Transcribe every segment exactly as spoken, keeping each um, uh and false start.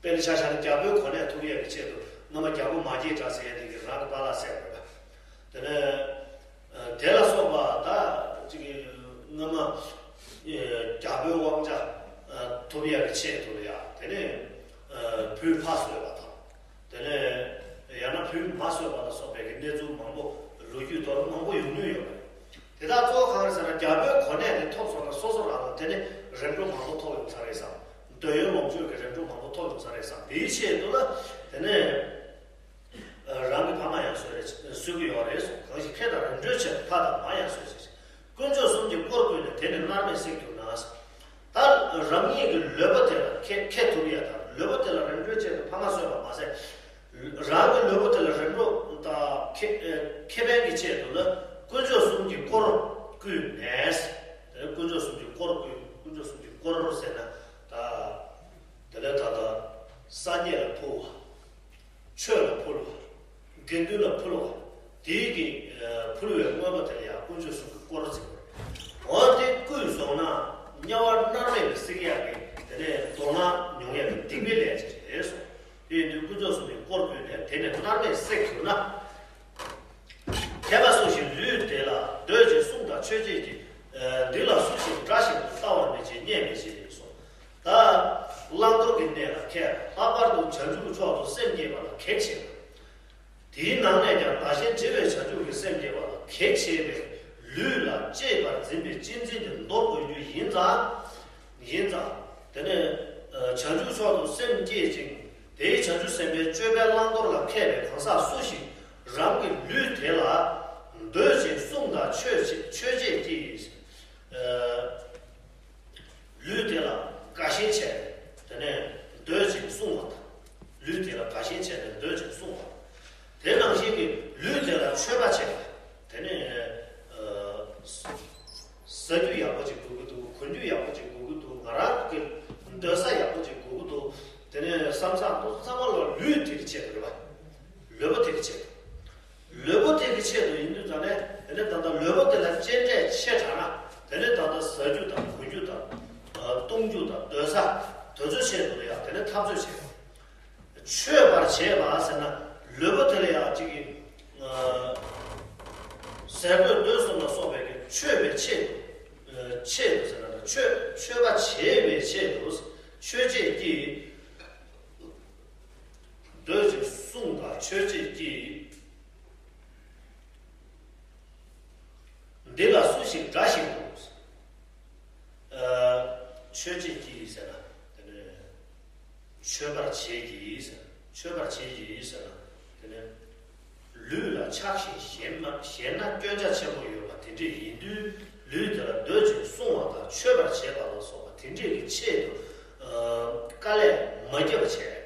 དཔེར་ན་ཆ་བཞག་ན་རྒྱལ་པོའི་གོ་གནས་ཐོབ་ཡས་ཀྱི་ཆེད་དུ་སྔ་མ་རྒྱལ་པོ་མ་སྐྱེས་དགྲ་ཟེར་ཡས་དེ་གིས་རང་གི་པཱ་ལགས་བསད་དགོས་པ། དེ་ནས་ཨ་དེ་ལ་སོགས་པ་ད་ཅིག་སྔ་མ་ཨ་རྒྱལ་པོའི་དབང་ཆ་ཨ་ཐོབ་ཡས་ཀྱི་ཆེད་དུ་ལ་ཡ། དེ་ནས་ཨ་བུ་ཕ་གསོད་པ་དང་། དེ་ནས་ཡང་ན་བུ་མ་གསོད་པ་ལ་སོགས་པའི་གི་གནས་ཚུལ་མང་པོ་ལོ་རྒྱུས་ཐོག་ལ་མང་པོ་ཡོང་མྱོང་ཡོད་པ་རེད། དེ་དག་གཙོ་བོ་གང་རེད་ཟེར་ན། རྒྱལ་པོའི་གོ་གནས་དེ་ཐོབ་སོང་ན་སོ་སོ་རང་ལ་དེ་ནས་རིམ་གྲོ་མང་པོ་ཐོབ་ཡོང་ས་རེད་བསམ། འདོད་ཡོན་ལོངས་སྤྱོད་ཀྱི་རིམ་གྲོ་མང་པོ་ཐོབ་ཡོང་ས་རེད་བསམ། དེའི་ཆེད་དུ་ལ་དེ་ནས་རང་གི་ཕ་མ་ཡང་གསོད་རེད། གསོད་ཀྱི་ཡོད་རེད་གསུངས། གང་ཞིག་ཁེ་དང་རིམ་གྲོའི་ཆེད་དུ་ཕ་དང་མ་ཡང་གསོད་ཅིག། དཀོན་མཆོག་གསུམ་གྱིས་དཀོར་བརྐུས་ནས་དེ་ནི་མནར་མེད་བསྲེགས་གྱུར་ན། ད་རང་ཉིད་ཀྱི་ལུས་པོ་དེ་ལ་ཁེ་ཁེ་ཐུབ་ཡ་དང་། ལུས་པོ་དེ་ལ་རིམ་གྲོའི་ཆེད་དུ་ཕ་མ་གསོད་པ་མ་ཟད། རང་གི་ལུས་པོ་དེ་ལ་རིམ་གྲོ་དང་ཁེ་ཁེ་ཕན་གྱི་ཆེད་དུ་ལ་དཀོན་མཆོག་གསུམ་གྱིས་དཀོར་བརྐུས་ནས། དེ་ནས་དཀོན་མཆོག་གསུམ་གྱིས་དཀོར་བརྐུས། དཀོན་མཆོག་གསུམ་གྱིས་དཀོར་ཟེར་ན་ད། དེ་ལས་ད་ལྟ་སངས་རྒྱས་ལ་ཕུལ་བ། ཆོས་ལ་ཕུལ་བ། དགེ་འདུན་ལ་ཕུལ་བ། དེའི་གི་ཨ་ཕུལ་བའི་དངོས་པོ་དེ་ལ་ཡང་དཀོན་མཆོག་གསུམ་གྱིས་དཀོར་ཟེར་བ་རེད། འོ་དེ་བརྐུས་སོང་ན་དམྱལ་བ་མནར་མེད་ལ་བསྲེག་ཡག་གི་དེ་ནས་དོ་སྣང་ཡོང་ཡག་གི་སྡིག་པའི་ལས་ཅིག་རེད་གསུངས། དེ་ཡིན་དུས་དཀོན་མཆོག་གསུམ་གྱིས་དཀོར་བརྐུས་ནས་དེ་ནས་མནར་མེད་བསྲེགས་གྱུར་ན། མཁས་པ་སུ་ཞིག་ལུས་དེ་ལ་འདོད་ཅིང་བསྲུང་དང་མཆོད་བྱེད་ཀྱི། ཨ་འདི་ལ་སུ་ཞིག་དགྲ་བཞིན་དུ་ལྟ་བར་མི་བྱེད་བརྙས་མི་བྱེད་གསུངས། ད་བླང་དོར་གྱི་གནས་ལ་མཁས། ལྷག་པར་དུ་བྱང་ཆུབ་མཆོག་ཏུ་སེམས་བསྐྱེད་པ་ལ་གལ་ཆེ་བ། དེའི་ནང་ནས་ཀྱང་བདག་གཞན་བརྗེ་བའི་བྱང་ཆུབ་ཀྱི་སེམས་བསྐྱེད་པ་ལ་གལ་ཆེ་བས། ལུས་ལ་གཅེས་པར་འཛིན་པའི་གཅེས་འཛིན་དེ་འདོར་དགོས་རྒྱུ་ཡིན་ཙང་། ཡིན་ཙང་། དེ་ནས་ཨ་བྱང་ཆུབ་མཆོག་ཏུ་སེམས་བསྐྱེད་ཅིང་། དེའི་བྱང་ཆུབ་སེམས་དཔའི་སྤྱོད་པའི་བླང་དོར་ལ་མཁས་པའི་གང་ཟག་སུ་ཞིག་རང་གི་ལུས་དེ་ལ་འདོད་ཅིང་བསྲུང་དང་མཆོད་བྱེད་མཆོད་བྱེད་ཀྱི། ཨ་ལུས་དེ་ལ་དགའ་ཞེན་བྱས། དེ་ནས་འདོད་ཅིང་བསྲུང་བ་དང་། ལུས་དེ་ལ་དགའ་ཞེན་བྱས་ནས་འདོད་ཅིང་བསྲུང་བ། དེ་ནང་བཞིན་གྱི་ལུས་དེ་ལ་མཆོད་པ་བྱེད་པ། དེ་ནས་ཨ་ཟ་རྒྱུ་ཡག་པོ་ཅིག་དགོས་ཀྱི་འདུག། གོན་རྒྱུ་ཡག་པོ་ཅིག་དགོས་ཀྱི་འདུག། ང་རང་གི་སྡོད་ས་ཡག་པོ་ཅིག་དགོས་ཀྱི་འདུག། དེ་ནས་བསམ་བསམ་འདུག་བསམ་བློ་ལུས་དེ་གི་ཆེད་དུ་རེད་པ། ལུས་པོ་དེ་གི་ཆེད་དུ། ལུས་པོ་དེ་གི་ཆེད་དུ་ཡིན་དུས་ཙང་ནས། དེ་ནས་ད་ལྟ་ལུས་པོ་དེ་ལ་གཅེས་སྤྲས་ཆེ་དྲགས་ན། དེ་ནས་ད་ལྟ་ཟ་རྒྱུ་དང་གོན་རྒྱུ་དང་། ཨ་བཏུང་རྒྱུ་དང་སྡོད་ས། དེ་ཚོའི་ཆེད་དུ་ལ་ཡང་དེ་ནས་འཐབ་རྩོད་བྱེད། མཆོད་པར་བྱེད་པ་ཟེར་ན། ལུས་པོ་དེ་ལ་ཡང་གཅིག་གི་ཨ་ཟས་གོས་སྡོད་གསུམ་ལ་སོགས་པའི་གི་མཆོད་པའི་ཆེད་དུ། ཨ་ཆེད་དུ་ཟེར་ན། མཆོད་མཆོད་པ་བྱེད་པའི་ཆེད་དུ་མཆོད་བྱེད་ཀྱི། འདོད་ཅིང་བསྲུང་དང་མཆོད་བྱེད་ཀྱི། འདི་ལ་སུ་ཞིག་དགྲ་བཞིན་དུ། ཨ་མཆོད་བྱེད་ཀྱི་ཟེར་ན། དེ་ནས་མཆོད་པར་བྱེད་ཀྱི་ཟེར་ན། མཆོད་པར་བྱེད་ཀྱི་ཟེར་ན། དེ་ནས་ལུས་ལ་ཆགས་ཤིང་ཞེན་ན་ཞེན་ན་སྐྱོན་ཆ་ཆེན་པོ་ཡོད་པ་དེ་འདྲ་ཡིན་དུས། ལུས་དེ་ལ་འདོད་ཅིང་བསྲུང་བ་དང་མཆོད་པར་བྱེད་པ་ལ་སོགས་པ་དེ་འདྲའི་གི་ཆེད་དུ། ཨ་དཀའ་ལས་མ་བརྒྱབ་པ་བྱས།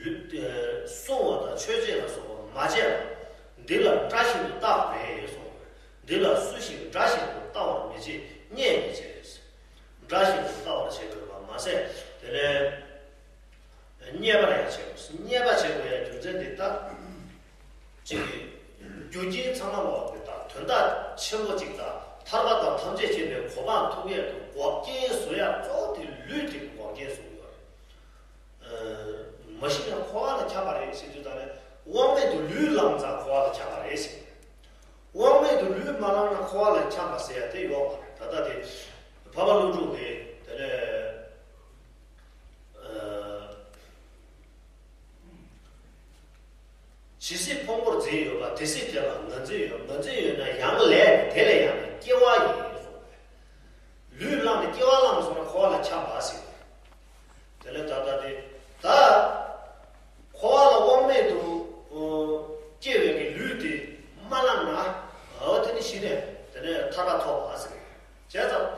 ལུས་ཨ་བསྲུང་བ་དང་མཆོད་བྱེད་ལ་སོགས་པ་མ་བྱས་པ། འདི་ལ་དགྲ་བཞིན་དུ་བལྟ་བར་མི་བྱེད་གསུངས། འདི་ལ་སུ་ཞིག་དགྲ་བཞིན་དུ་བལྟ་བར་མི་བྱེད། བརྙས་མི་བྱེད། དགྲ་བཞིན་དུ་བལྟ་བར་བྱེད་དགོས་པ་མ་ཟད། དེ་ནས་བརྙས་པར་ཡང་བྱེད་དགོས། བརྙས་པ་བྱེད་དགོས་ཡ་རྒྱུ་མཚན་འདི་ལྟར། གཅིག་རྒྱུ་རྐྱེན་ཚང་མ་ལོག་གི་དང་། དོན་དག་ཆེན་པོ་གཅིག་དང་། ཐར་པ་དང་ཐམས་ཅད་མཁྱེན་པའི་གོ་འཕང་ཐོབ་ཡས་ཀྱི་འགོག་རྐྱེན་བཟོ་ཡ་གཙོ་བོ་དེ་ལུས་དེ་གི་འགོག་རྐྱེན་བཟོ་གི་ཡོད་རེད། ཨ་མ་གཞི་ཡང་འཁོར་བ་ལ་འཁྱམས་པ་རེད་ཟེར་དུས་ད་ནས། དབང་མེད་དུ་ལུས་བླངས་ཙང་འཁོར་བ་ལ་འཁྱམས་པ་རེད་ཟེར། དབང་མེད་དུ་ལུས་མ་བླངས་ན་འཁོར་བ་ལ་འཁྱམས་པ་ཟེར་ཡ་དེ་ཡོད་མ་རེད། ད་ལྟ་དེ་འཕགས་པ་ཀླུ་སྒྲུབ་ཀྱིས་དེ་ནས། ཨ་ཇི་སྲིད་ཕུང་པོར་འཛིན་ཡོད་པ། དེ་སྲིད་དེ་ལ་ངར་འཛིན་ཡོད། ངར་འཛིན་ཡོད་ན་ཡང་ལས་ནི་དེ་ལས་ཡང་ནི་སྐྱེ་བ་ཡིན་གསུངས་པས། ལུས་བླངས་ནས་སྐྱེ་བ་བླངས་སོང་ན་འཁོར་བ་ལ་འཁྱམས་པ་ཟེར། དེ་ལས་ད་ལྟ་དེ་ད་འཁོར་བ་ལ་དབང་མེད་དུ་ཨ་སྐྱེ་བའི་གི་ལུས་དེ་མ་བླངས་ན། འོ་དེ་ནི་ཤི་ནས་དེ་ནས་ཐར་པ་ཐོབ་པ་ཟེར། བྱས་ཙང་།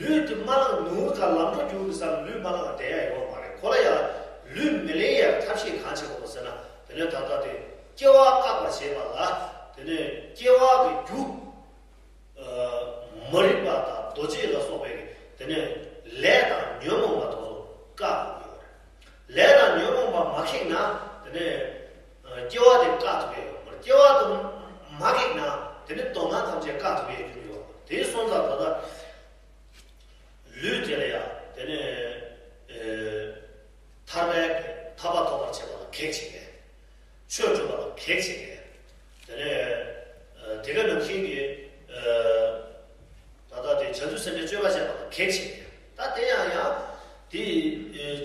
ལུས་དེ་མ་བླངས་ནུས་ཀ་ལམ་འགྲོ་རྒྱུག་གི་ས་ལ་ལུས་མ་བླངས་བསྡད་ཡ་ཡོད་མ་རེད། ཁོ་ལ་ཡ་ལུས་མི་ལེན་ཡ་ཐབས་ཤེས་གང་བྱེད་དགོས་ཟེར་ན། དེ་ནས་ད་ལྟ་དེ་སྐྱེ་བ་བཀག་པར་བྱེད་པ་ལ། དེ་ནས་སྐྱེ་བ་གི་རྒྱུ་ཨ་མ་རིག་པ་དང་རྡོ་རྗེ་ལ་སོགས་པའི་དེ་ནས་ལས་དང་ཉོན་མོངས་པ་དེ་ཚོ་བཀག་དགོས་ཡོད་རེད། ལས་དང་ཉོན་མོངས་པ་མ་ཁེགས་ན་དེ་ནས་ཨ་སྐྱེ་བ་དེ་བཀག་ཐུབ་ཡ་ཡོད་མ་རེད། སྐྱེ་བ་དེ་མ་ཁེགས་ན་དེ་ནས་དོན་ལྔ་ཐམས་ཅད་བཀག་ཐུབ་ཡ་རྒྱུ་ཡོད་མ་རེད། དེ་སོང་ཙང་ད་ལྟ་ལུས་དེ་ལ་ཡ་དེ་ནས་ཨ་ཐར་ ད་དེ་ཡང་ཡང་དེ་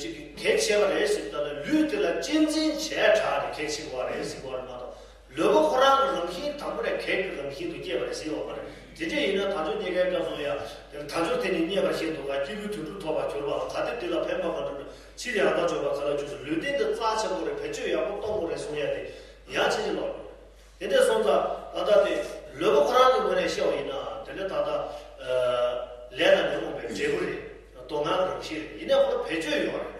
ཅིག་གེགས་བྱས་པ་རེད་ཟེར། ད་ལུས་དེ་ལ་གཅེས་འཛིན་བྱས་དྲགས་ནས་གེགས་བྱེད་པ་རེད་ཟེར་བ་རེད་མ་གཏོགས། ལུས་པོ་ཁོ་རང་གི་རང་བཞིན་དང་པོ་ནས་གེགས་ཀྱི་རང་བཞིན་དུ་སྐྱེས་པ་རེད་ཟེར་བ་མ་རེད། དེ་འདྲ་ཡིན་ན་དལ་འབྱོར་རྙེད་དཀའི་སྐབས་སུ་ཡང་དལ་འབྱོར་དེ་ནི་རྙེད་པར་ཤེས་འདུག་ག་སྐྱེས་བུའི་དོན་གྲུབ་ཐོབ་པར་གྱུར་པ་ལ་ག་དེ་དེ་ལ་ཕན་པ་མ་གྲུབ་ན་ཕྱིར་ཡང་དག་འཇོག་པ་ག་ལ་འཇུག་ཟེར། ལུས་རྟེན་འདི་རྩ་ཆེན་པོ་རེད། བེད་སྤྱོད་ཡག་པོ་གཏོང་དགོས་རེད་གསུང་ཡ་དེ་ཡང་ཕྱིན་ཅི་ལོག་རེད། དེ་འདྲ་སོང་ཙང་ད་ལྟ་དེ་ལུས་པོ་ཁོ་རང་གི་ངོས་ནས་བཤད་པ་ཡིན་ན་དེ་ནི་ད་ལྟ་ལས་དང་ཉོན་མོངས་པའི་འབྲས་བུ་རེད། སྡུག་བསྔལ་རང་བཞིན་རེད། ཡིན་ནའི་ཁོ་ལ་བེད་སྤྱོད་ཡོད་རེད།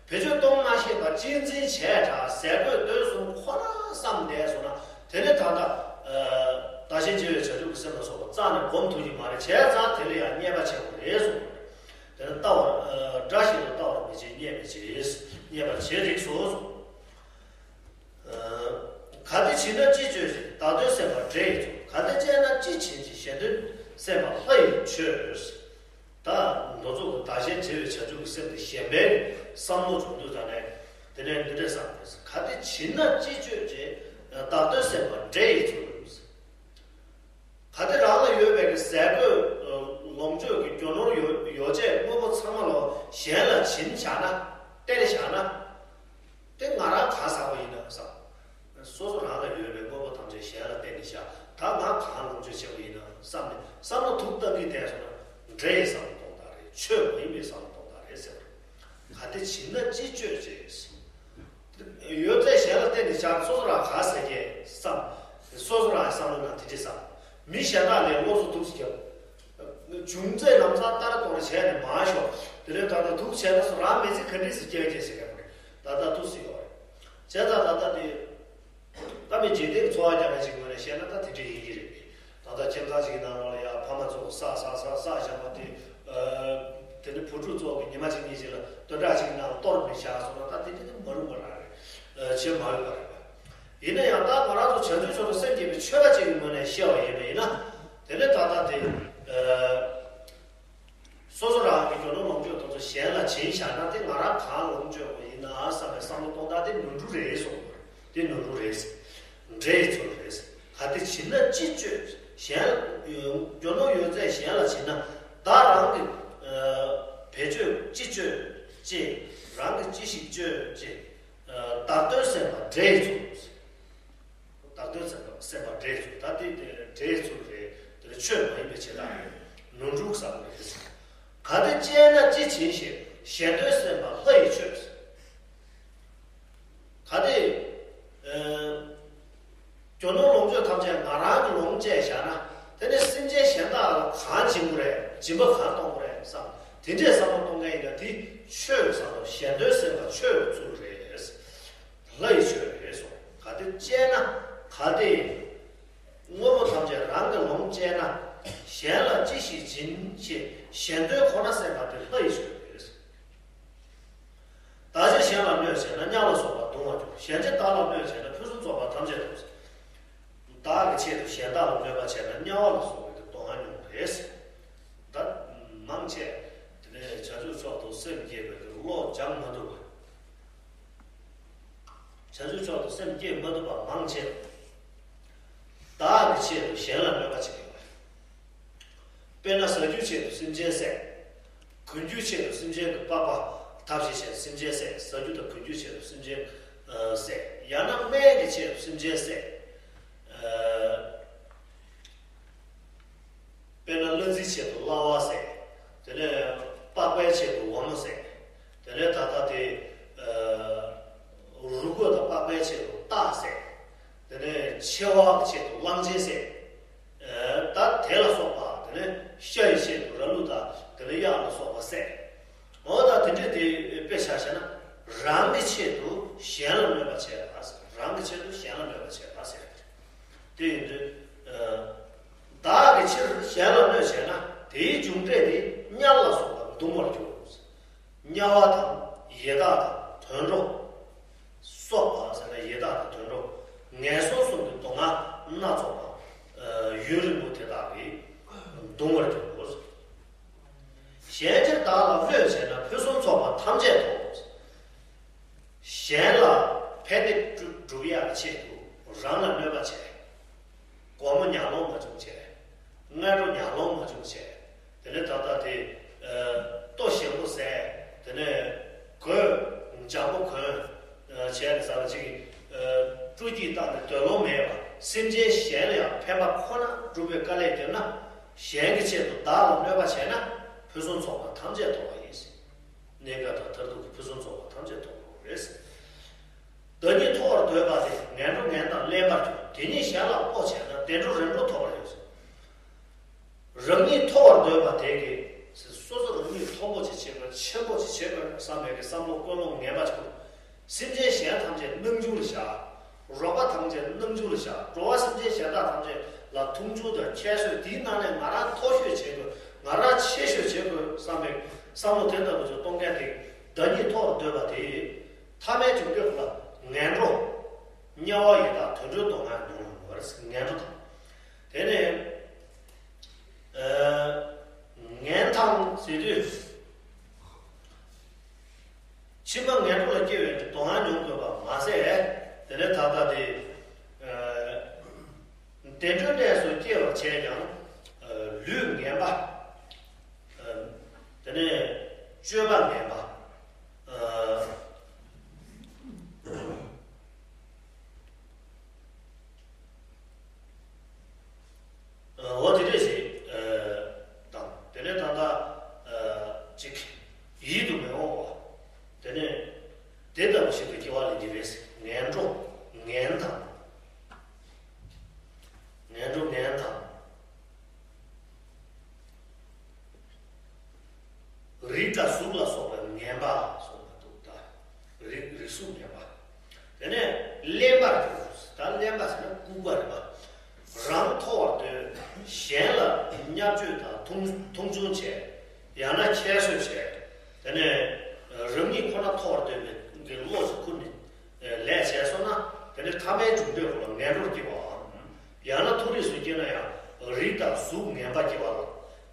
བེད་སྤྱོད་གཏོང་མ་ཤེས་པ་གཅེས་འཛིན་བྱས་དྲགས་ཟས་གོས་སྡོད་གསུམ་ཁོ་རང་བསམ་བསྡད་སོང་ན་དེ་ནི་ད་ལྟ་བདག་གཞན་བརྗེ་བའི་བྱང་ཆུབ་ཀྱི་སེམས་ལ་སོགས་པ་རྩ་ནས་སྒོམ་ཐུབ་ཀྱི་མ་རེད། བྱས་ཙང་དེ་ལ་ཡང་བརྙས་པ་བྱེད་དགོས་རེད་གསུངས་པ་རེད། དེ་ནི་ལྟ་བར་དགྲ་བཞིན་དུ་ལྟ་བར་མི་བྱེད། བརྙས་པའི་བྱེད། བརྙས་པར་བྱེད་རིགས་སོ་གསུངས། གལ་ཏེ་བྱིན་ན་ཅི་སྤྱོད་ཅེས། བདག་དོན་སེམས་པ་འདྲེ་ཡིས་ཚུགས། གལ་ཏེ་སྤྱད་ན་ཅི་བྱིན་ཅེས། གཞན་དོན་སེམས་པ་ལྷ་ཡིས་མཆོད། ད་མདོ་ཚོགས་ཀྱི་བདག་གཞན་བརྗེ་བའི་བྱང་ཆུབ་ཀྱི་སེམས་དེ་གཞན་ཕན་གྱི་བསམ་བློ་བྱུང་དུས་ཙ་ནས་དེ་ནས་འདི་འདྲས་བསམ་དགོས། གལ་ཏེ་བྱིན་ན་ཅི་སྤྱོད་ཅེས། བདག་དོན་སེམས་པ་འདྲེ་ཡིས་ཚུགས། གལ་ཏེ་རང་ལ་ཡོད་པའི་གི་ཟས་གོས་ལོངས་སྤྱོད་ཀྱི་རྒྱུ་ནོར་ཡོ་ཡོ་བྱད་དངོས་པོ་ཚང་མ་ལོ་གཞན་ལ་བྱིན་བཞག་ན། སྟེར་བཞག་ན། དེ་ང་རང་གང་ཟ་བ་ཡིན་ན་བསམ། སོ་སོ་རང་ལ་ཡོད་པའི་དངོས་པོ་ཐམས་ཅད་གཞན་ལ་སྟེར་ནས་བཞག་ད་ང་གང་ལོངས་སྤྱོད་བྱེད་པ་ཡིན་ན་བསམ་ནས་བསམ་བློ་དུག་བཏང་གི་བསྡད་སོང་ན་འདྲེ་ཡི་བསམ་བློ་གཏོང་སྟངས་རེད། ཆོས་མ་ཡིན་པའི་བསམ་བློ་གཏོང་སྟངས་རེད་ཟེར་བ་རེད། གལ་ཏེ་བྱིན་ན་ཅི་སྤྱོད་ཅེས། ཡོད་ཚད་གཞན་ལ་བརྟེན་ནས་བཞག་སོ་སོ་རང་ག་ཟེར་གྱི་བསམ། སོ་སོ་རང་བསམ་བློ་ནང་དེ་འདྲ་བསམ། མི་གཞན་དག་ལས་བློ་བཟོ་ཐུགས་སུ་རྒྱབ། བྱུང་ཚད་ལམ་སང་ལྟར་གཏོང་རེ་བྱས་ནས་མ་ཤོག་དེ་ལས་ད་ལྟ་ཐུགས་བྱས་ན་སོ་རང་མི་ཚེ་ག་འདྲས་སུ་སྐྱེལ་གྱི་ཟེར་གྱི་རེད། ད་ལྟ་ཐུགས་སུ་ཡོད་རེད། བྱས་ཙང་ད་ལྟ་དེ། ད་མི་འཇིག་རྟེན་འཚོ་བ་རྒྱག་མཁན་ཞིག་ངོས་ནས་བཤད་ན་ད་དེ་འདྲ་ཡིན་གྱི་རེད། ད་ལྟ་ཁྱིམ་ཚང་ཞིག་གི་ནང་ལོགས་ལ་ཡ་ཕ་མ་ཚོ་ས་ས་ས་ས་བཞག་པ་དེ། དེ་ནི་བུ་ཕྲུག་ཚོ་གི་ཉི་མ་གཅིག་གཉིས་ཤིག་ལ་སྟོན་ཀྲག་ཅིག་གི་ནང་ལ་གཏོར་མི་བཞག་སོང་ན་ད་དེ་དེ་ནི་མ་རུང་བ་རང་རེད། བྱེད་མ་འོས་པ་རེད་པ། ཡིན་ན་ཡང་ད་ང་རང་ཚོ་བྱང་ཆུབ་མཆོག་ཏུ་སེམས་བསྐྱེད་པའི་ཆོས་པ་ཅིག་གི་ངོས་ནས་བཤད་པ་ཡིན་པ་ཡིན་ན། དེ་ནི་ད་ལྟ་དེ། སོ་སོ་རང་གི་རྒྱུ་ནོར་ལོངས་སྤྱོད་དེ་ཚོ་གཞན་ལ་བྱིན་བཞག་ན་དེ་ང་རང་གང་ལོངས་སྤྱོད་དགོས་ཡིན་ན་བསམ་པའི་བསམ་བློ་གཏོང་སྟངས་དེ་ནོར་འཁྲུལ་རེད་གསུངས་པ་རེད། དེ་ནོར་འཁྲུལ་རེད། འདྲེ་ཡི་ཚུལ་རེད། གལ་ཏེ་བྱིན་ན་ཅི་སྤྱོད། གཞན་ལ་རྒྱུ་ནོར་ཡོད་ཚད་གཞན་ལ་བྱིན་ན་བདག་རང་གི་བེད་སྤྱོད་ཅི་སྤྱོད་ཅེས། རང་གི་ཅི་ཞིག་སྤྱོད་ཅེས། བདག་དོན་སེམས་པ་འདྲེ་ཡི་ཚུལ། བདག་དོན་སེམས་པ་སེམས་པ་འདྲེ་ཡི་ཚུལ། ད་དེ་དེ་འདྲེ་ཡི་ཚུལ་རེད། དེ་ནི་ཆོས་མ་ཡིན་པའི་བྱེད་སྟངས་རེད། ནོར་འཁྲུལ་བསགས་པ་རེད། གལ་ཏེ་སྤྱད་ན་ཅི་བྱིན་ཞེས། གཞན་དོན་སེམས་པ་ལྷ་ཡིས་མཆོད། གལ་ཏེ། ཨ། རྒྱུ་ནོར་ལོངས་སྤྱོད་ཐམས་ཅད་ང་རང་གི་ལོངས་སྤྱད་བཞག་ན། དེ་ནས་སེམས་ཅན་གཞན་དག་ལ་གང་བྱིན་དགོས་རེད། སྦྱིན་པ་གང་གཏོང་དགོས་རེད་བསམ། དེ་འདྲའི་བསམ་བློ་གཏོང་མཁན་ཡིན་ན་དེ་ཆོས་ཀྱི་བསམ་བློ། གཞན་དོན་སེམས་པ་ཆོས་ཀྱི་ཚུལ་རེད། ལྷ་ཡིས་མཆོད་རེད་གསུངས། གལ་ཏེ་སྤྱད་ན། གལ་ཏེ། དངོས་པོ་ཐམས་ཅད་རང་གི་ལོངས་སྤྱད་ན། གཞན་ལ་ཅི་ཞིག་བྱིན་ཞེས། གཞན་དོན་ཁོ་ན་སེམས་པ་དེ་ལྷ་ཡིས་མཆོད་རེད། བདག་གཞན་གཞན་ལ་གནོད་བྱས་ན། དམྱལ་ལ་སོགས་པ་གདུང་བར་འགྱུར། གཞན་གྱིས་བདག་ལ་གནོད་བྱས་ན། ཕུན་སུམ་ཚོགས་པ་ཐམས་ཅད་དང་། བདག་གི་ཆེད་དུ་གཞན་དག་ལ་གནོད་པ་བྱས་ན། དམྱལ་བ་ལ་སོགས་པའི་གདུང་བ་མྱོང་བ་རེད། ད་མང་ཆེ་དེ་ནས་བྱང་ཆུབ་མཆོག་ཏུ་སེམས་བསྐྱེད་པའི་བློ་སྦྱང་མ་ཐུབ་པ། བྱང་ཆུབ་མཆོག་ཏུ་སེམས་བསྐྱེད་མ་ཐུབ་པ་མང་ཆེ་བ། བདག་གི་ཆེད་དུ་གཞན་ལ་གནོད་པ་བྱེད་ཀྱི་ཡོད་པ་རེད། དཔེར་ན་ཟ་རྒྱུའི་ཆེད་དུ་སེམས་ཅན་བསད། གོན་རྒྱུའི་ཆེད་དུ་སེམས་ཅན་གྱི་པགས་པ་ཐབས་ཤེས་བྱས་སེམས་ཅན་བསད། ཟ་རྒྱུ་དང་གོན་རྒྱུའི་ཆེད་དུ་སེམས་ཅན་ཨ་བསད། ཡང་ན་སྨན་གྱི་ཆེད་དུ་སེམས་ཅན་བསད། ཨ། དཔེར་ན་གླ་རྩིའི་ཆེད་དུ་གླ་བ་བསད། དེ་ནས་པགས་པའི་ཆེད་དུ་འོ་མ་བསད། དེ་ནས་ད་ལྟ་དེ། ཨ། རུས་ཁོག་དང་པགས་པའི་ཆེད་དུ་སྟག་བསད། དེ་ནས་མཆེ་བ་གི་ཆེད་དུ་གླང་ཆེན་བསད། ཨ། ད་དེ་ལ་སོགས་པ། དེ་ནས་ཤ་ཡི་ཆེད་དུ་ར་ལུག་དང་དེ་ནས་གཡག་ལ་སོགས་པ་བསད། འོ་ད་དེ་འདྲས་དེ་དཔེ་ཆ་བཞག་ན་རང་གི་ཆེད་དུ་གཞན་ལ་གནོད་པ་བྱས་པ། རང་གི་ཆེད་དུ་གཞན་ལ་གནོད་པ་བྱས་པ་ཟེར། དེ་ཡིན་དུས། ཨ། བདག་གི་ཕྱིར་གཞན་ལ་གནོད་བྱས་ན། དེའི་མཇུག་འབྲས་ནི་དམྱལ་ལ་སོགས་པ་གདུང་བར་འགྱུར། དམྱལ་བ་དང་ཡི་དྭགས་དང་དུད་འགྲོ། སོགས་པ་ཟེར་ན་ཡི་དྭགས་དང་དུད་འགྲོ། ངན་སོང་གསུམ་གྱི་སྡུག་བསྔལ་སྣ་ཚོགས་པ། ཨ། ཡུན་རིང་པོ་དེ་དག་གིས་གདུང་བར་འགྱུར། གཞན་གྱིས་བདག་ལ་གནོད་བྱས་ན། ཕུན་སུམ་ཚོགས་པ་ཐམས་ཅད་དོ། གཞན་ལ་ཕན་བདེ་སྒྲུབ་སྒྲུབ་ཡག་གི་ཆེད་དུ་རང་ལ་གནོད་པ་བྱས། སྒོར་མོ་ཉག་ལོང་མ་བྱུང་བྱས། སྔ་དྲོ་ཉག་ལོང་མ་བྱུང་བྱས། དེ་ནས་ད་ལྟ་དེ། ཨ། ལྟོ་ཞིམ་ གཞན་གྱི་ཆེད་དུ་བདག་ལ་གནོད་པ་བྱས་ན་ཕུན་སུམ་ཚོགས་པ་ཐམས་ཅད་ཐོབ་པ་ཡིན། གནས་སྐབས་དང་མཐར་ཐུག་གི་ཕུན་སུམ་ཚོགས་པ་ཐམས་ཅད་ཐོབ་པ་རེད། བདག་ཉིད་མཐོ་བར་འདོད་པ་དེ་ངན་འགྲོ་ངན་དང་བརླན་པར་འགྱུར། དེ་ཉིད་གཞན་ལ་སྤོ་བྱས་ན་བདེ་འགྲོ་རིམ་གྲོ་ཐོབ་པར་འགྱུར། རང་ཉིད་མཐོ་བར་འདོད་པ་དེ་གིས་སོ་སོ་རང་ཉིད་མཐོན་པོ་ཅིག་བྱེད་དགོས། ཆེན་པོ་ཅིག་བྱེད་དགོས་བསམ་པའི་གི་བསམ་བློ་ཀུན་སློང་ངན་པ་ཅིག་སེམས་ཅན་གཞན་ཐམས་ཅད་སྣང་ཆུང་ལ་བཞག་རོགས་པ་ཐམས་ཅད་སྣང་ཆུང་ལ་བཞག་འགྲོ་བ་སེམས་ཅན་གཞན་དག་ཐམས་ཅད་ལ་མཐོང་ཆུང་དང་ཁྱད་གསོད། དེའི་ནང་ནས་ང་རང་མཐོ་ཤོས་བྱེད་དགོས། ང་རང་ཆེ་ཤོས་བྱེད་དགོས་བསམ་པའི་བསམ་བློ་དེ་ལྟ་བུ་ཅིག་གཏོང་མཁན་དེ། བདག་ཉིད་མཐོ་བར་འདོད་པ་དེ་ཡིས་ཐ་མལ་གྱི་སྐྱོབ་ལ་ངན་འགྲོ། དམྱལ་བ་ཡི་དྭགས་དུད་འགྲོའི་སྡུག་བསྔལ་མྱོང་ལ་ངོ་། ངན་འགྲོ་དང་། དེ་ནས་ཨ་ངན་དང་ཟེར་དུས། ཕྱི་མ་ངན་འགྲོ་ལ་སྐྱེ་བའི་སྡུག་བསྔལ་མྱོང་དགོས་པ་མ་ཟད། དེ་ནས་ད་ལྟ་དེ་ཨ་བདེ་འགྲོའི་གནས་སུ་སྐྱེ་བར་བྱས་ཀྱང་ཨ་ལུས་ངན་པ། ཨ་དེ་ནས་སྤྱོད་པ་ངན་པ། ཨ་འོ་དེ་འདྲ་ཞིག་དང་། དེ་ནས་ད་ལྟ་ཅིག་ཡིད་དུ་མི་འོང་བ། དེ་ནས་དེ་ལྟ་བུ་ཞིག་ཏུ་སྐྱེ་བ་ལེན་གྱི་རེད། ངན་འགྲོ་ངན་དང་། ངན་འགྲོ་ངན་དང་། རིགས་དང་གཟུགས་ལ་སོགས་པའི་ངན་པ་སོགས་པ་འདུག་ད་རིགས་རིགས་གཟུགས་ངན་པ། དེ་ནས་བརླན་པར་འགྱུར། ད་བརླན་པ་ཟེར་ན་ལྐུགས་པ་རེད་པ། རང་མཐོ་བར་འདོད། གཞན་ལ་བརྙས་བཅོས་དང་མཐོང་མཐོང་ཆུང་བྱས། ཡང་ན་ཁྱད་གསོད་བྱས། དེ་ནས་རང་ཉིད་ཁོ་ན་མཐོ་བར་འདོད་པའི་གི་བློ་ཞིག་ཁུར་ནས་ལས་བྱས་སོང་ན། དེ་ནས་ཐ་མལ་འབྱུང་འདོད་ཁོ་ལ་ངན་འགྲོར་སྐྱེ་བའམ། ཡང་ན་མཐོ་རིས་སུ་སྐྱེས་ན་ཡང་རིགས་དང་གཟུགས་ངན་པ་སྐྱེ་བ་དང་།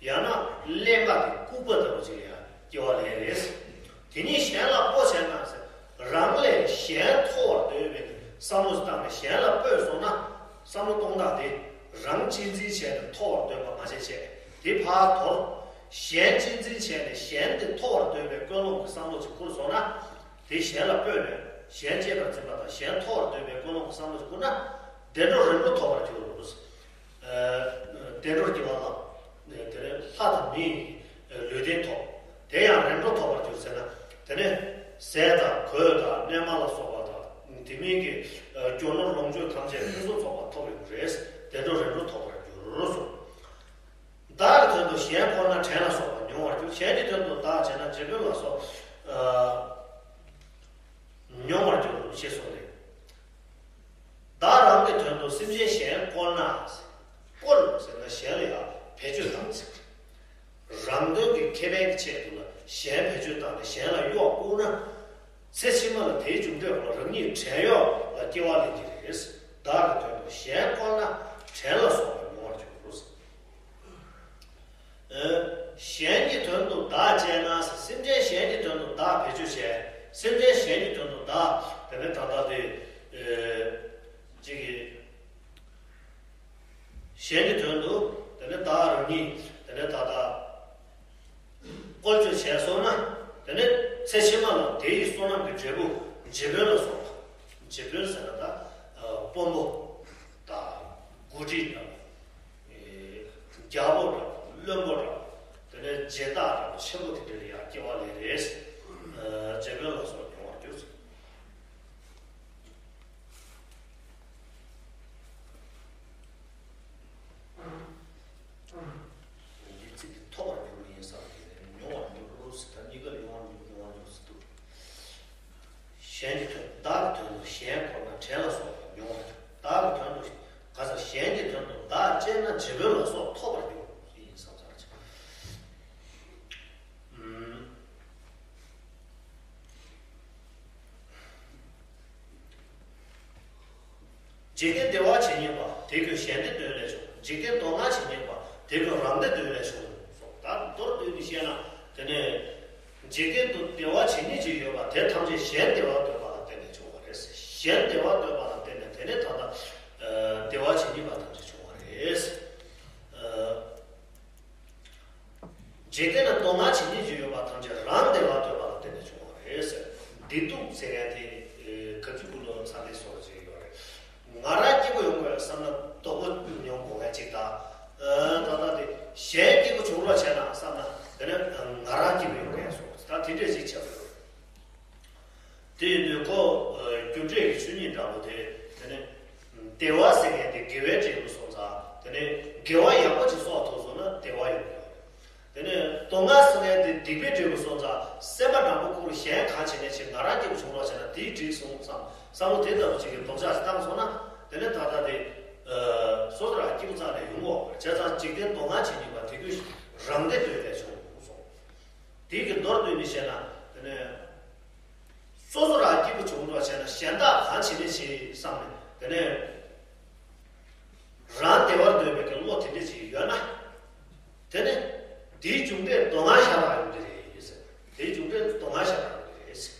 ཡང་ན་བརླན་པ་དེ་ལྐུགས་པ་ལྟ་བུ་ཅིག་ལ་ཡང་སྐྱེ་བ་ལེན་རེད། དེ་ཉིད་གཞན་ལ་སྤོ་བྱས་ན་ཟེར། རང་ལས་གཞན་མཐོ་བར་འདོད་པའི་བསམ་བློ་བཏང་ནས་གཞན་ལ་སྤོས་སོང་ན། བསམ་བློ་གཏོང་སྟངས་དེ་རང་གཅེས་འཛིན་བྱས་ནས་མཐོ་བར་འདོད་པ་མ་བྱས་བྱས། དེ་ཕར་དོར། གཞན་གཅེས་འཛིན་བྱས་ནས་གཞན་དེ་མཐོ་བར་འདོད་པའི་ཀུན་སློང་གི་བསམ་བློ་ཅིག་ཁུར་སོང་ན། དེ་གཞན་ལ་སྤོས་ནས་གཞན་གཅེས་པར་འཛིན་པ་དང་། གཞན་མཐོ་བར་འདོད་པའི་ཀུན་སློང་གི་བསམ་བློ་ཅིག་ཁུར་ན། བདེ་འགྲོ་རིམ་གྲོ་ཐོབ་པར་འགྱུར། ཨ་བདེ་འགྲོར་སྐྱེ་བ་ལ། དེ་ནས་ལྷ་དང་མིའི་ལུས་རྟེན་ཐོབ། དེ་ཡང་རིམ་གྲོ་ཐོབ་པར་འགྱུར་ཟེར་ན། དེ་ནས་ཟས་དང་གོས་དང་གནས་མལ་ལ་སོགས་པ་དང་། དེ་མིན་གྱི་རྒྱུ་ནོར་ལོངས་སྤྱོད་ཐམས་ཅད་ཕུན་སུམ་ཚོགས་པ་ཐོབ་ཡོང་གི་རེད། བདེ་འགྲོ་རིམ་གྲོ་ཐོབ་པར་འགྱུར་གསུངས། བདག་གི་དོན་དུ་གཞན་བཀོལ་ན་བྲན་ལ་སོགས་པ་མྱོང་བར་འགྱུར། གཞན་གྱི་དོན་དུ་བདག་བྱས་ན་རྗེ་དཔོན་ལ་སོགས། ཨ་མྱོང་བར་འགྱུར་ཞེས་གསུངས་ཏེ། བདག་རང་གི་དོན་དུ་སེམས་ཅན་གཞན་བཀོལ་ན། བཀོལ་ཟེར་ན་གཞན་ལ་ཡང་བེད་སྤྱོད་བཏང་ཚེ། རང་དོན་གྱི་ཁེ་ཕན་གྱི་ཆེད་དུ་ལ་གཞན་བེད་སྤྱོད་བཏང་ནས་གཞན་ལ་གཡོག་བཀོལ་ན། ཚེ་ཕྱི་མ་ལ་དེའི་རྒྱུ་འབྲས་ལ་རང་ཉིད་བྲན་གཡོག་ལ་སྐྱེ་བ་ལེན་གྱི་རེད། བདག་གི་དོན་དུ་གཞན་བཀོལ་ན་བྲན་ལ་སོགས་པ་མྱོང་བར་འགྱུར། ཨ་གཞན་གྱི་དོན་དུ་བདག་སྤྱད་ན། སེམས་ཅན་གཞན་གྱི་དོན་དུ་བདག་བེད་སྤྱོད་བྱས། སེམས་ཅན་གཞན་གྱི་དོན་དུ་བདག་དེ་ནས་ད་ལྟ་དེ་ཨ་གཅིག་གིས་གཞན་གྱི་དོན་དུ་དེ་ནས་བདག་རང་ཉིད་དེ་ནས་ད་ལྟ་བཀོལ་སྤྱོད་བྱས་སོང་ན། དེ་ནས་ཚེ་ཕྱི་མ་ལ་དེ་ཡི་བསོད་ནམས་ཀྱི་འབྲས་བུ་རྗེ་དཔོན་ལ་སོགས་པ། རྗེ་དཔོན་ཟེར་ན་ད་ཨ་དཔོན་པོ་དང་འགོ་ཁྲིད་དང་། ཨེ་རྒྱལ་པོ་དང་བློན་པོ་དང་། དེ་ནས་རྗེ་བདག་དང་ཆེན་པོ་དེ་འདྲ་ལ་ཡང་སྐྱེ་བ་ལེན་རེད། ཨ་རྗེ་དཔོན་ལ་སོགས་མྱོང་བར་འགྱུར། འདི་ཚིག་འདི་ཐོབ་པར་འགྱུར་ཡིན་བསམ་གྱི་རེད། མྱོང་བར་འགྱུར་ཟེར། ད་གཉིས་ཀ་ཡོང་བར་འགྱུར། མྱོང་བར་འགྱུར་ཟེར་འདུག་གཞན་གྱི་དོན། བདག་གི་དོན་དུ་གཞན་བཀོལ་ན་བྲན་ལ་སོགས་པ་མྱོང་བར་འགྱུར། བདག་གི་དོན་དུ་ག་ས། གཞན་གྱི་དོན་དུ་བདག་སྤྱད་ན་རྗེ་དཔོན་ལ་སོགས་ཐོབ་པར་འགྱུར་ཡིན་བསམ་ཚར་ཅིག་ཨུམ། འཇིག་རྟེན་བདེ་བ་བྱེད་སྙིང་པ་དེ་ཀུན་གཞན་བདེ་དོན་ལས་བྱུང་། འཇིག་རྟེན་སྡུག་བསྔལ་བྱེད་སྙིང་པ་དེ་ཀུན་རང་བདེ་དོན་ལས་བྱུང་། ད་མདོར་བསྡུས་ནས་བཤད་ན། དེ་ནས་འཇིག་རྟེན་དུ་བདེ་བ་བྱེད་སྙིང་ཅིག་ཡོད་པ་དེ་ཐམས་ཅད་གཞན་བདེ་བ་འདོད་པ་ལ་བརྟེན་ནས་བྱུང་བ་རེད། གཞན་བདེ་བ་འདོད་པ་ལ་བརྟེན་ནས། དེ་ནས་ད་ལྟ་ཨ་བདེ་བ་བྱེད་སྙིང་པ་ཐམས་ཅད་བྱུང་བ་རེད། ཨ་འཇིག་རྟེན་ན་སྡུག་བསྔལ་བྱེད་སྙིང་ཅིག་ཡོད་པ་ཐམས་ཅད་རང་བདེ་བ་འདོད་པ་ལ་བརྟེན་ནས་བྱུང་བ་རེད་ཟེར། བདེ་སྡུག་ཟེར་མཁན་དེ་ག་ཚོད་ཀུན་སློང་ཚ་ལེ་སོགས་ཅིག་ཡོད་རེད། ང་རང་སྐྱིད་པོ་ཡོང་དགོས་བསམ་ན་སྡུག་པོ་མྱོང་དགོས་མཁན་ཅིག་དང་། ཨ་ད་ལྟ་དེ་ དེ་འདྲས་ཅིག་བྱ་དགོས། དེ་ཡིན་དུས་ཁོ་རྒྱུ་འབྲས་ཀྱི་ཆོས་ཉིད་འདྲ་པོ་དེ། དེ་ནས་བདེ་བ་ཟེར་མཁན་དེ་དགེ་བའི་འབྲས་བུ་སོང་ཙང་། དེ་ནས་དགེ་བ་ཡག་པོ་ཅིག་གསོག་ཐུབ་སོང་ན་བདེ་བ་ཡོང་གི་ཡོད། དེ་ནས་སྡུག་བསྔལ་ཟེར་མཁན་དེ་སྡིག་པའི་འབྲས་བུ་སོང་ཙང་། སེམས་པ་དྲང་པོ་ཁུར་གཞན་གང་བྱེད་ནས་བྱེད་ང་རང་སྐྱིད་པོ་བྱུང་རོགས་བྱས་ན་དེའི་འགྲིག་སོང་ཙང་བསམ་བློ་དེ་ལྟ་བུ་ཅིག་གི་ལྡོག་ཕྱོགས་ཤིག་བཏང་སོང་ན། དེ་ནས་ད་ལྟ་དེ་སོ་སོ་རང་སྐྱིད་པོ་རྩ་ནས་ཡོང་གི་ཡོད་མ་རེད། བྱས་ཙང་འཇིག་རྟེན་སྡུག་བསྔལ་བྱེད་ནུས་པ་དེ་ཁོས་རང་བདེ་འདོད་པས་བྱུང་སོང་། དེའི་གི་མདོར་བསྡུས་ནས་བཤད་ན། དེ་ནས་སོ་སོ་རང་སྐྱིད་པོ་བྱུང་འགྲོ་བྱས་ན་གཞན་དག་གང་བྱེད་ནས་བྱེད་བསམ་ནས། དེ་ནས་རང་བདེ་བར་འདོད་པའི་གི་བློ་དེ་འདྲ་ཅིག་ཡོད་ན། དེ་ནས་དེའི་མཇུག་འབྲས་སྡུག་བསྔལ་ཤ་སྟག་ཡོང་གི་རེད་ཟེར། དེའི་མཇུག་འབྲས་སྡུག་བསྔལ་ཤ་སྟག་ཡོང་གི་རེད་ཟེར།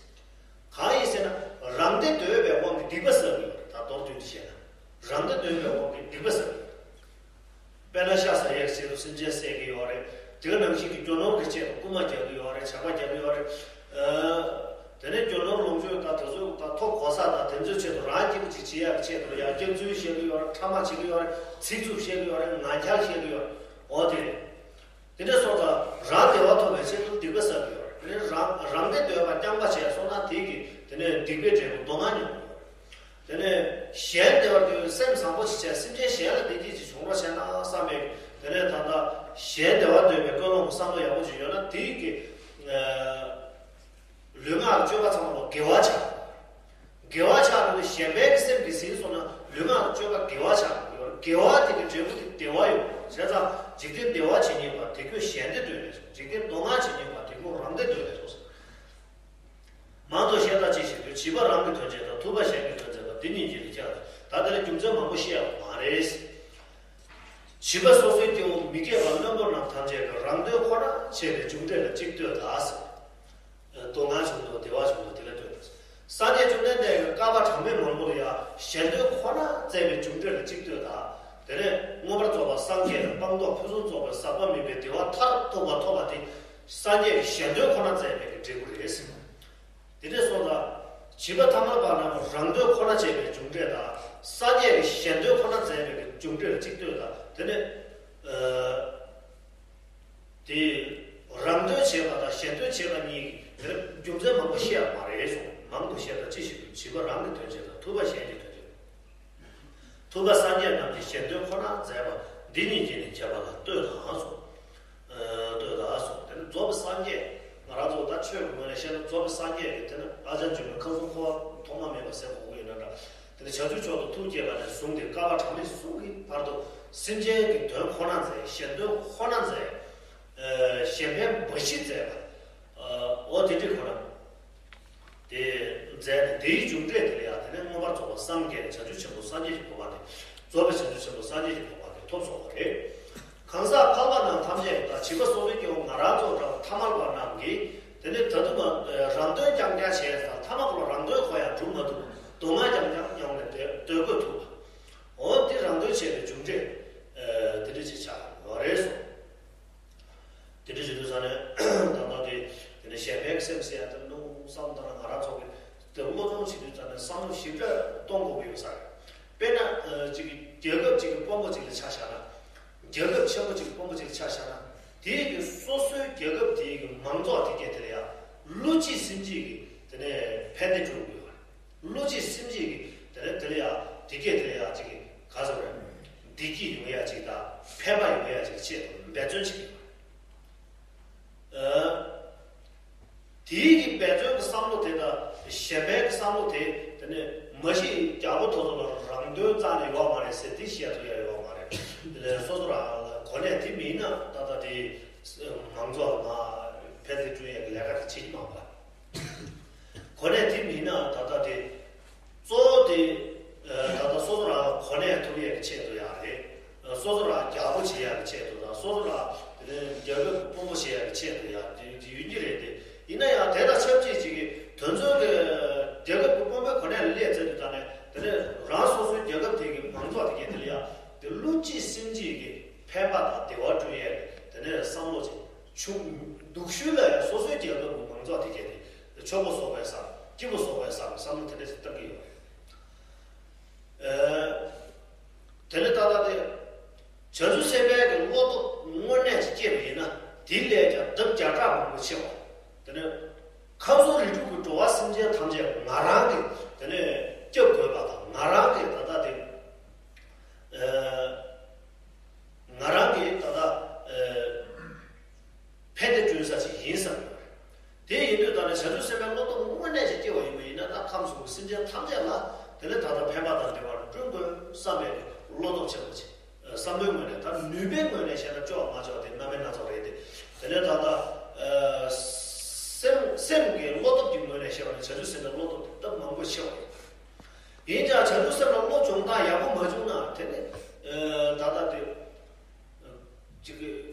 གང་ཡིན་ཟེར་ན། རང་བདེ་འདོད་པའི་དབང་གིས་སྡིག་པ་བསགས་ཀྱི་ཡོད་རེད། ད་མདོར་བསྡུས་ཏེ་བཤད་ན། རང་བདེ་འདོད་པའི་དབང་གིས་སྡིག་པ་བསགས་ཀྱི་ཡོད་རེད། དཔེར་ན་ཤ་ཟ་ཡག་ཆེད་དུ་སེམས་ཅན་བསད་ཀྱི་ཡོད་རེད། དེ་ག་ནང་བཞིན་གྱི་རྒྱུ་ནོར་གྱི་ཆེད་དུ་རྐུན་མ་རྒྱག་གི་ཡོད་རེད། ཇག་པ་རྒྱག་གི་ཡོད་རེད། ཨ། དེ་ནས་རྒྱུ་ནོར་ལོངས་སྤྱོད་དང་དེ་ཚོ་དང་ཐོབ་གོ་ས་དང་དེ་ཚོའི་ཆེད་དུ་རང་སྐྱིད་པོ་ཅིག་བྱེད་ཡག་གི་ཆེད་དུ་ཡང་སྐྱག་རྫུན་བཤད་གི་ཡོད་རེད། ཕྲ་མ་བྱེད་གི་ཡོད་རེད། ཚིག་རྩུབ་བཤད་གི་ཡོད་རེད། ངན་སྐྱག་བཤད་གི་ཡོད་རེད། འོ་དེ་རེད། དེ་འདྲ་སོང་ཙང་རང་བདེ་བ་ཐོབ་པའི་ཆེད་དུ་སྡིག་པ་བསགས་ཀྱི་ཡོད་རེད། དེ་ནས་རང་རང་བདེ་འདོད་པ་རྐྱང་པ་བྱས་སོང་ན་དེ་གིས་དེ་ནས་སྡིག་པའི་འབྲས་བུ་སྡུག་བསྔལ་མྱོང་གི་ཡོད་རེད། དེ་ནས་གཞན་བདེ་བར་འདོད་པའི་སེམས་བཟང་པོ་ཞིག་བྱས། སེམས་ཅན་གཞན་ལ་བདེ་སྐྱིད་ཅིག་བྱུང་རོགས་བྱས་ན་བསམ་པའི། དེ་ནས་ད་ལྟ་གཞན་བདེ་བར་འདོད་པའི་ཀུན་སློང་གི་བསམ་བློ་ཡག་པོ་ཅིག་ཡོད་ན་དེ་གིས། ལུས་ངག་གི་སྤྱོད་པ་ཚང་མ་དགེ་བ་ཆགས། དགེ་བ་ཆགས་པ་ནི་གཞན་ཕན་གྱི་སེམས་ཀྱིས་ཟིན་སོང་ན་ལུས་ངག་གི་སྤྱོད་པ་དགེ་བ་ཆགས་ཡོད། དགེ་བ་དེ་གི་འབྲས་བུ་དེ་བདེ་བ་ཡོད། བྱས་ཙང་འཇིག་རྟེན་བདེ་བ་བྱེད་ཉེན་པ་དེ་ཁོས་གཞན་བདེ་འདོད་ནས་སོང་། འཇིག་རྟེན་སྡུག་བསྔལ་བྱེད་ཉེན་པ་དེ་ཁོས་རང་བདེ་འདོད་ནས་སོང་ཟེར། མང་དུ་བཤད་ལྟ་ཅི་ཞིག་འདོད། བྱིས་པ་རང་གི་དོན་བྱེད་དང་། ཐུབ་པ་གཞན་གྱི་དོན་མཛད་པ། འདི་གཉིས་ཀྱི་ནི་ཁྱད། ད་དེ་ལ་རྒྱུ་མཚན་མང་པོ་བཤད་ཡག་མ་རེད། བྱིས་པ་སོ་སོའི་སྐྱེ་བོ་མི་སྐྱེས་པ་རྣོན་པོ་རྣམས་ཐམས་ཅད་ཀྱི་རང་དོན་ཁོ་ན་བྱས་པའི་མཇུག་འབྲས་ལ་ཅིག་ལྟོས་དང་ཟེར། སྡུག་བསྔལ་བྱུང་དང་བདེ་བ་བྱུང་དང་དེ་ལ་ལྟོས་དང་ཟེར། སངས་རྒྱས་བཅོམ་ལྡན་འདས་ཀྱིས་བསྐལ་པ་གྲངས་མེད་མང་པོ་ལ་ཡང་གཞན་དོན་ཁོ་ན་མཛད་པའི་མཇུག་འབྲས་ལ་ཅིག་ལྟོས་དང་། དེ་ནས་མངོན་པར་རྫོགས་པ་སངས་རྒྱས་ལ་སྤངས་རྟོགས་ཕུན་སུམ་ཚོགས་པའི་ཟག་པ་མེད་པའི་བདེ་བ་མཐར་ཐུག་པ་ཐོབ་པ་དེ་སངས་རྒྱས་ཀྱི་གཞན་དོན་ཁོ་ན་མཛད་པའི་གི་འབྲས་བུ་རེད་ཟེར། དེ་འདྲ་སོང་ཙང་བྱིས་པ་ཐ་མལ་པ་རྣམས་རང་དོན་ཁོ་ན་བྱས་པའི་མཇུག་འབྲས་དང་། སངས་རྒྱས་ཀྱི་གཞན་དོན་ཁོ་ན་མཛད་པའི་གི་མཇུག་འབྲས་ལ་ཅིག་ལྟོས་དང་། དེ་ནས། ཨ། དེ་རང་དོན་བྱེད་པ་དང་གཞན་དོན་བྱེད་པ་གཉིས་ཀྱི་དེར་རྒྱུ་མཚན་མང་པོ་བཤད་ཡག་མ་རེད་གསུངས། མང་དུ་བཤད་ལྟ་ཅི་ཞིག་འདོད། བྱིས་པ་རང་གི་དོན་བྱེད་དང་། ཐུབ་པ་གཞན་གྱི་དོན་བྱེད། ཐུབ་པ་སངས་རྒྱས་རྣམས་ཀྱི་གཞན་དོན་ཁོ་ན་མཛད་པ། འདི་གཉིས་ཀྱི་ནི་ཁྱད་པར་ལ་ལྟོས་དང་གསུངས། ཨ། ལྟོས་དང་གསུངས། དེ་ནི་རྫོགས་པའི་སངས་རྒྱས། ང་རང་ཚོ་ད་ཆོས་ཀྱི་ངོས་ནས་བཤད་ན་རྫོགས་པའི་སངས་རྒྱས་ཀྱི། དེ་ནི་ཨ་ཙརྱ་འཇུག་པའི་ཁང་གསུམ་འཁོར་བ་ཐོག་མ་མེད་པ་ཟེར་གོ་གི་ཡོད་ན་འདྲ། དེ་ནི་བྱང་ཆུབ་མཆོག་ཏུ་ཐུགས་བསྐྱེད་པ་ནས་བཟུང་སྟེ་བསྐལ་པ་གྲངས་མེད་གསུམ་གྱི་བར་དུ་སེམས་ཅན་གྱི་དོན་ཁོ་ན་མཛད། གཞན་དོན་ཁོ་ན་མཛད། ཨ། གཞན་ཕན་འབའ་ཞིག་མཛད་པ། ཨ། འོ་དེ་འདྲ་ཁོ་ན། དེ་མཛད་དེ། དེའི་མཇུག་འབྲས་དེ་ལ་ཡང་དེ་ནས་མངོན་པར་རྫོགས་པ་སངས་རྒྱས་བྱང་ཆུབ་ཆེན་པོ་སངས་རྒྱས་ཀྱི་གོ་འཕང་དེ། རྫོགས་པའི་བྱང་ཆུབ་ཆེན་པོ་སངས་རྒྱས་ཀྱི་གོ་འཕང་དེ་ཐོབ་སོང་བ་རེད། གང་ཟག་ཕལ་པ་རྣམས་ཐམས་ཅད་དང་། བྱིས་པ་སོ་སོའི་སྐྱེ་བོ་ང་རང་ཚོ་འདྲ་བ་ཐ་མལ་པ་རྣམས་ཀྱིས་དེ་ནས་ད་དུང་མ་རང་དོན་རྐྱང་རྐྱང་བྱས་ཙང་། ཐ་མ་ཁོ་རང་དོན་ཁོ་ཡང་སྒྲུབ་མ་ཐུབ། སྡུག་བསྔལ་རྐྱང་རྐྱང་མྱོང་ནས་སྡོད་སྡོད་དགོས་ཐུག་པ། འོ་དེ་རང་དོན་བྱས་པའི་མཇུག་འབྲས་དེ་འདྲ་ཅིག་ཆགས་ཡོད་རེད་གསུངས། དེ་འདྲ་བྱེད་དུས་ཙང་ནས་ད་ལྟ་དེ། དེ་ནས་གཞན་ཕན་གྱི་སེམས་ཟེར་ཡ་དེ་ནོར་བསམ་བཏང་ན་ང་རང་ཚོ་གི་དེ་བློ་སྦྱོང་བྱེད་དུས་ཙང་ནས་བསམ་བློ་ཞིབ་ཕྲ་གཏོང་དགོས་ཀྱི་ཡོད་ས་རེད། དཔེར་ན་ཅིག་རྒྱལ་ཁབ་ཅིག་གི་དཔོན་པོ་ཅིག་ལ་ཆ་བཞག་ན། རྒྱལ་ཁབ་ཆེན་པོ་ཅིག་གི་དཔོན་པོ་ཅིག་ལ་ཆ་བཞག་ན། དེའི་གི་སོ་སོའི་རྒྱལ་ཁབ་དེའི་གི་མང་ཚོགས་དེ་གས་དེ་ལ་ཡང་བློ་གཅིག་སེམས་གཅིག་གི་དེ་ནས་ཕན་བདེ་སྒྲུབ་དགོས་ཡོད་རེད། བློ་གཅིག་སེམས་གཅིག་གིས་དེ་ནས་དེ་ལ་ཡང་དེ་སྐད་དེ་ལ་ཡང་ཅིག་གི་ག་ཟེར་བ་རེད། བདེ་སྐྱིད་ཡོང་ཡ་ཅིག་དང་ཕན་པ་ཡོང་ཡ་ཅིག་ཆེད་དུ་འབད་བརྩོན་བྱེད་ཀྱི་ཡོད། ཨ། དེའི་གི་འབད་བརྩོན་གྱི་བསམ་བློ་དེ་དང་གཞན་ཕན་གྱི་བསམ་བློ་དེ། དེ་ནས་མ་གཞི་རྒྱལ་པོ་དེ་ཚོ་ལ་རང་དོན་རྩ་ནས་ཡོད་མ་རེད་ཟེར་དེ་བཤད་ཐུབ་ཡ་ཡོད་མ་རེད། དེ་ལས་སོ་སོ་རང་ལ་གོ་གནས་དེ་མིན་ན་ད་ལྟ་དེ་མང་ཚོགས་ལ་མ་ཕན་བདེ་བསྐྲུན་ཡ་གི་ལས་ཀ་དེ་བྱེད་ཀྱི་མ་རེད། གོ་གནས་དེ་མིན་ན་ད་ལྟ་དེ་གཙོ་བོ་དེ། ཨ། ད་ལྟ་སོ་སོ་རང་ལ་གོ་གནས་ཐོབ་ཡས་ཀྱི་ཆེད་དུ་ཡང་རེད། སོ་སོ་རང་རྒྱལ་པོ་བྱེད་ཡས་ཀྱི་ཆེད་དུ་དང་། སོ་སོ་རང་དེ་ནས་རྒྱལ་ཁབ་ཀྱི་དཔོན་པོ་བྱེད་ཡས་ཀྱི་ཆེད་དུ་ཡང་དེ་དེ་ཡོད་ཀྱི་རེད་དེ། ཡིན་ན་ཡང་དེ་དང་ཆབས་ཅིག་ཅིག་གི་དོན་ཚན་གྱི་རྒྱལ་ཁབ་ཀྱི་དཔོན་པོའི་གོ་གནས་ལ་སླེབས་ཚར་དུས་ཙང་ནས། དེ་ནས་རང་སོ་སོའི་རྒྱལ་ཁབ་དེ་གི་མང་ཚོགས་དེ་གས་དེ་ལ་ཡང་དེ་བློ་གཅིག་སེམས་གཅིག་གི་ཕན་པ་དང་བདེ་བ་བསྐྲུན་ཡས་དེ་ནས་བསམ་བློ་ཅིག་ཆུང་སྡུག་ཤོས་ལ་ཡང་སོ་སོའི་རྒྱལ་ཁབ་ཀྱི་མང་ཚོགས་དེ་གས་དེ་ཆོག་པོ་བཟོ་དགོས་བསམ། སྐྱིད་པོ་བཟོ་དགོས་བསམ་བསམ་བློ་དེ་འདྲ་ཞིག་བཏང་གི་ཡོད་རེད། ཨ། དེ་ནས་ད་ལྟ་དེ་བྱང་ཆུབ་སེམས་དཔའི་གི་བློ་སྟོབས་དངོས་གནས་ཅིག་སྐྱེས་པ་ཡིན་ན། དེའི་ལས་ཀྱང་ལྡབ་བརྒྱ་ཕྲག་མང་པོ་ཆེ་བ། དེ་ནས་ ཡོད། ད་ནི་བྱང་ཆུབ་སེམས་དཔའི་བློ་སྟོབས་དངོས་གནས་ཅིག་སྐྱེ་བ་ཡིན་པ་ཡིན་ན། ད་ཁམས་གསུམ་གྱི་སེམས་ཅན་ཐམས་ཅད་ལ་དེ་ལས་ད་ལྟ་ཕན་པ་དང་བདེ་བ་བསྐྲུན་དགོས་བསམ་པའི་བློ་སྟོབས་ཆེན་པོ་ཅིག་བསམ་བློའི་ངོས་ནས། ད་ནུས་པའི་ངོས་ནས་བཤད་ན་ལྕོགས་མ་ལྕོགས་དེ་རྣམ་པ་སྣ་ཚོགས་རེད་དེ། དེ་ནས་ད་ལྟ་ཨ་སེམས་སེམས་ཀྱི་བློ་སྟོབས་ཀྱི་ངོས་ནས་བཤད་པ་ན་བྱང་ཆུབ་སེམས་དཔའི་བློ་སྟོབས་དེ་སྟབས་མང་པོ་ཆེ་བ་རེད། ཡིན་ཀྱང་བྱང་ཆུབ་སེམས་ལ་བློ་སྦྱོང་སྟངས་ཡག་པོ་མ་བྱུང་ན། དེ་ནི་ཨ་ད་ལྟ་དེ་ཅིག་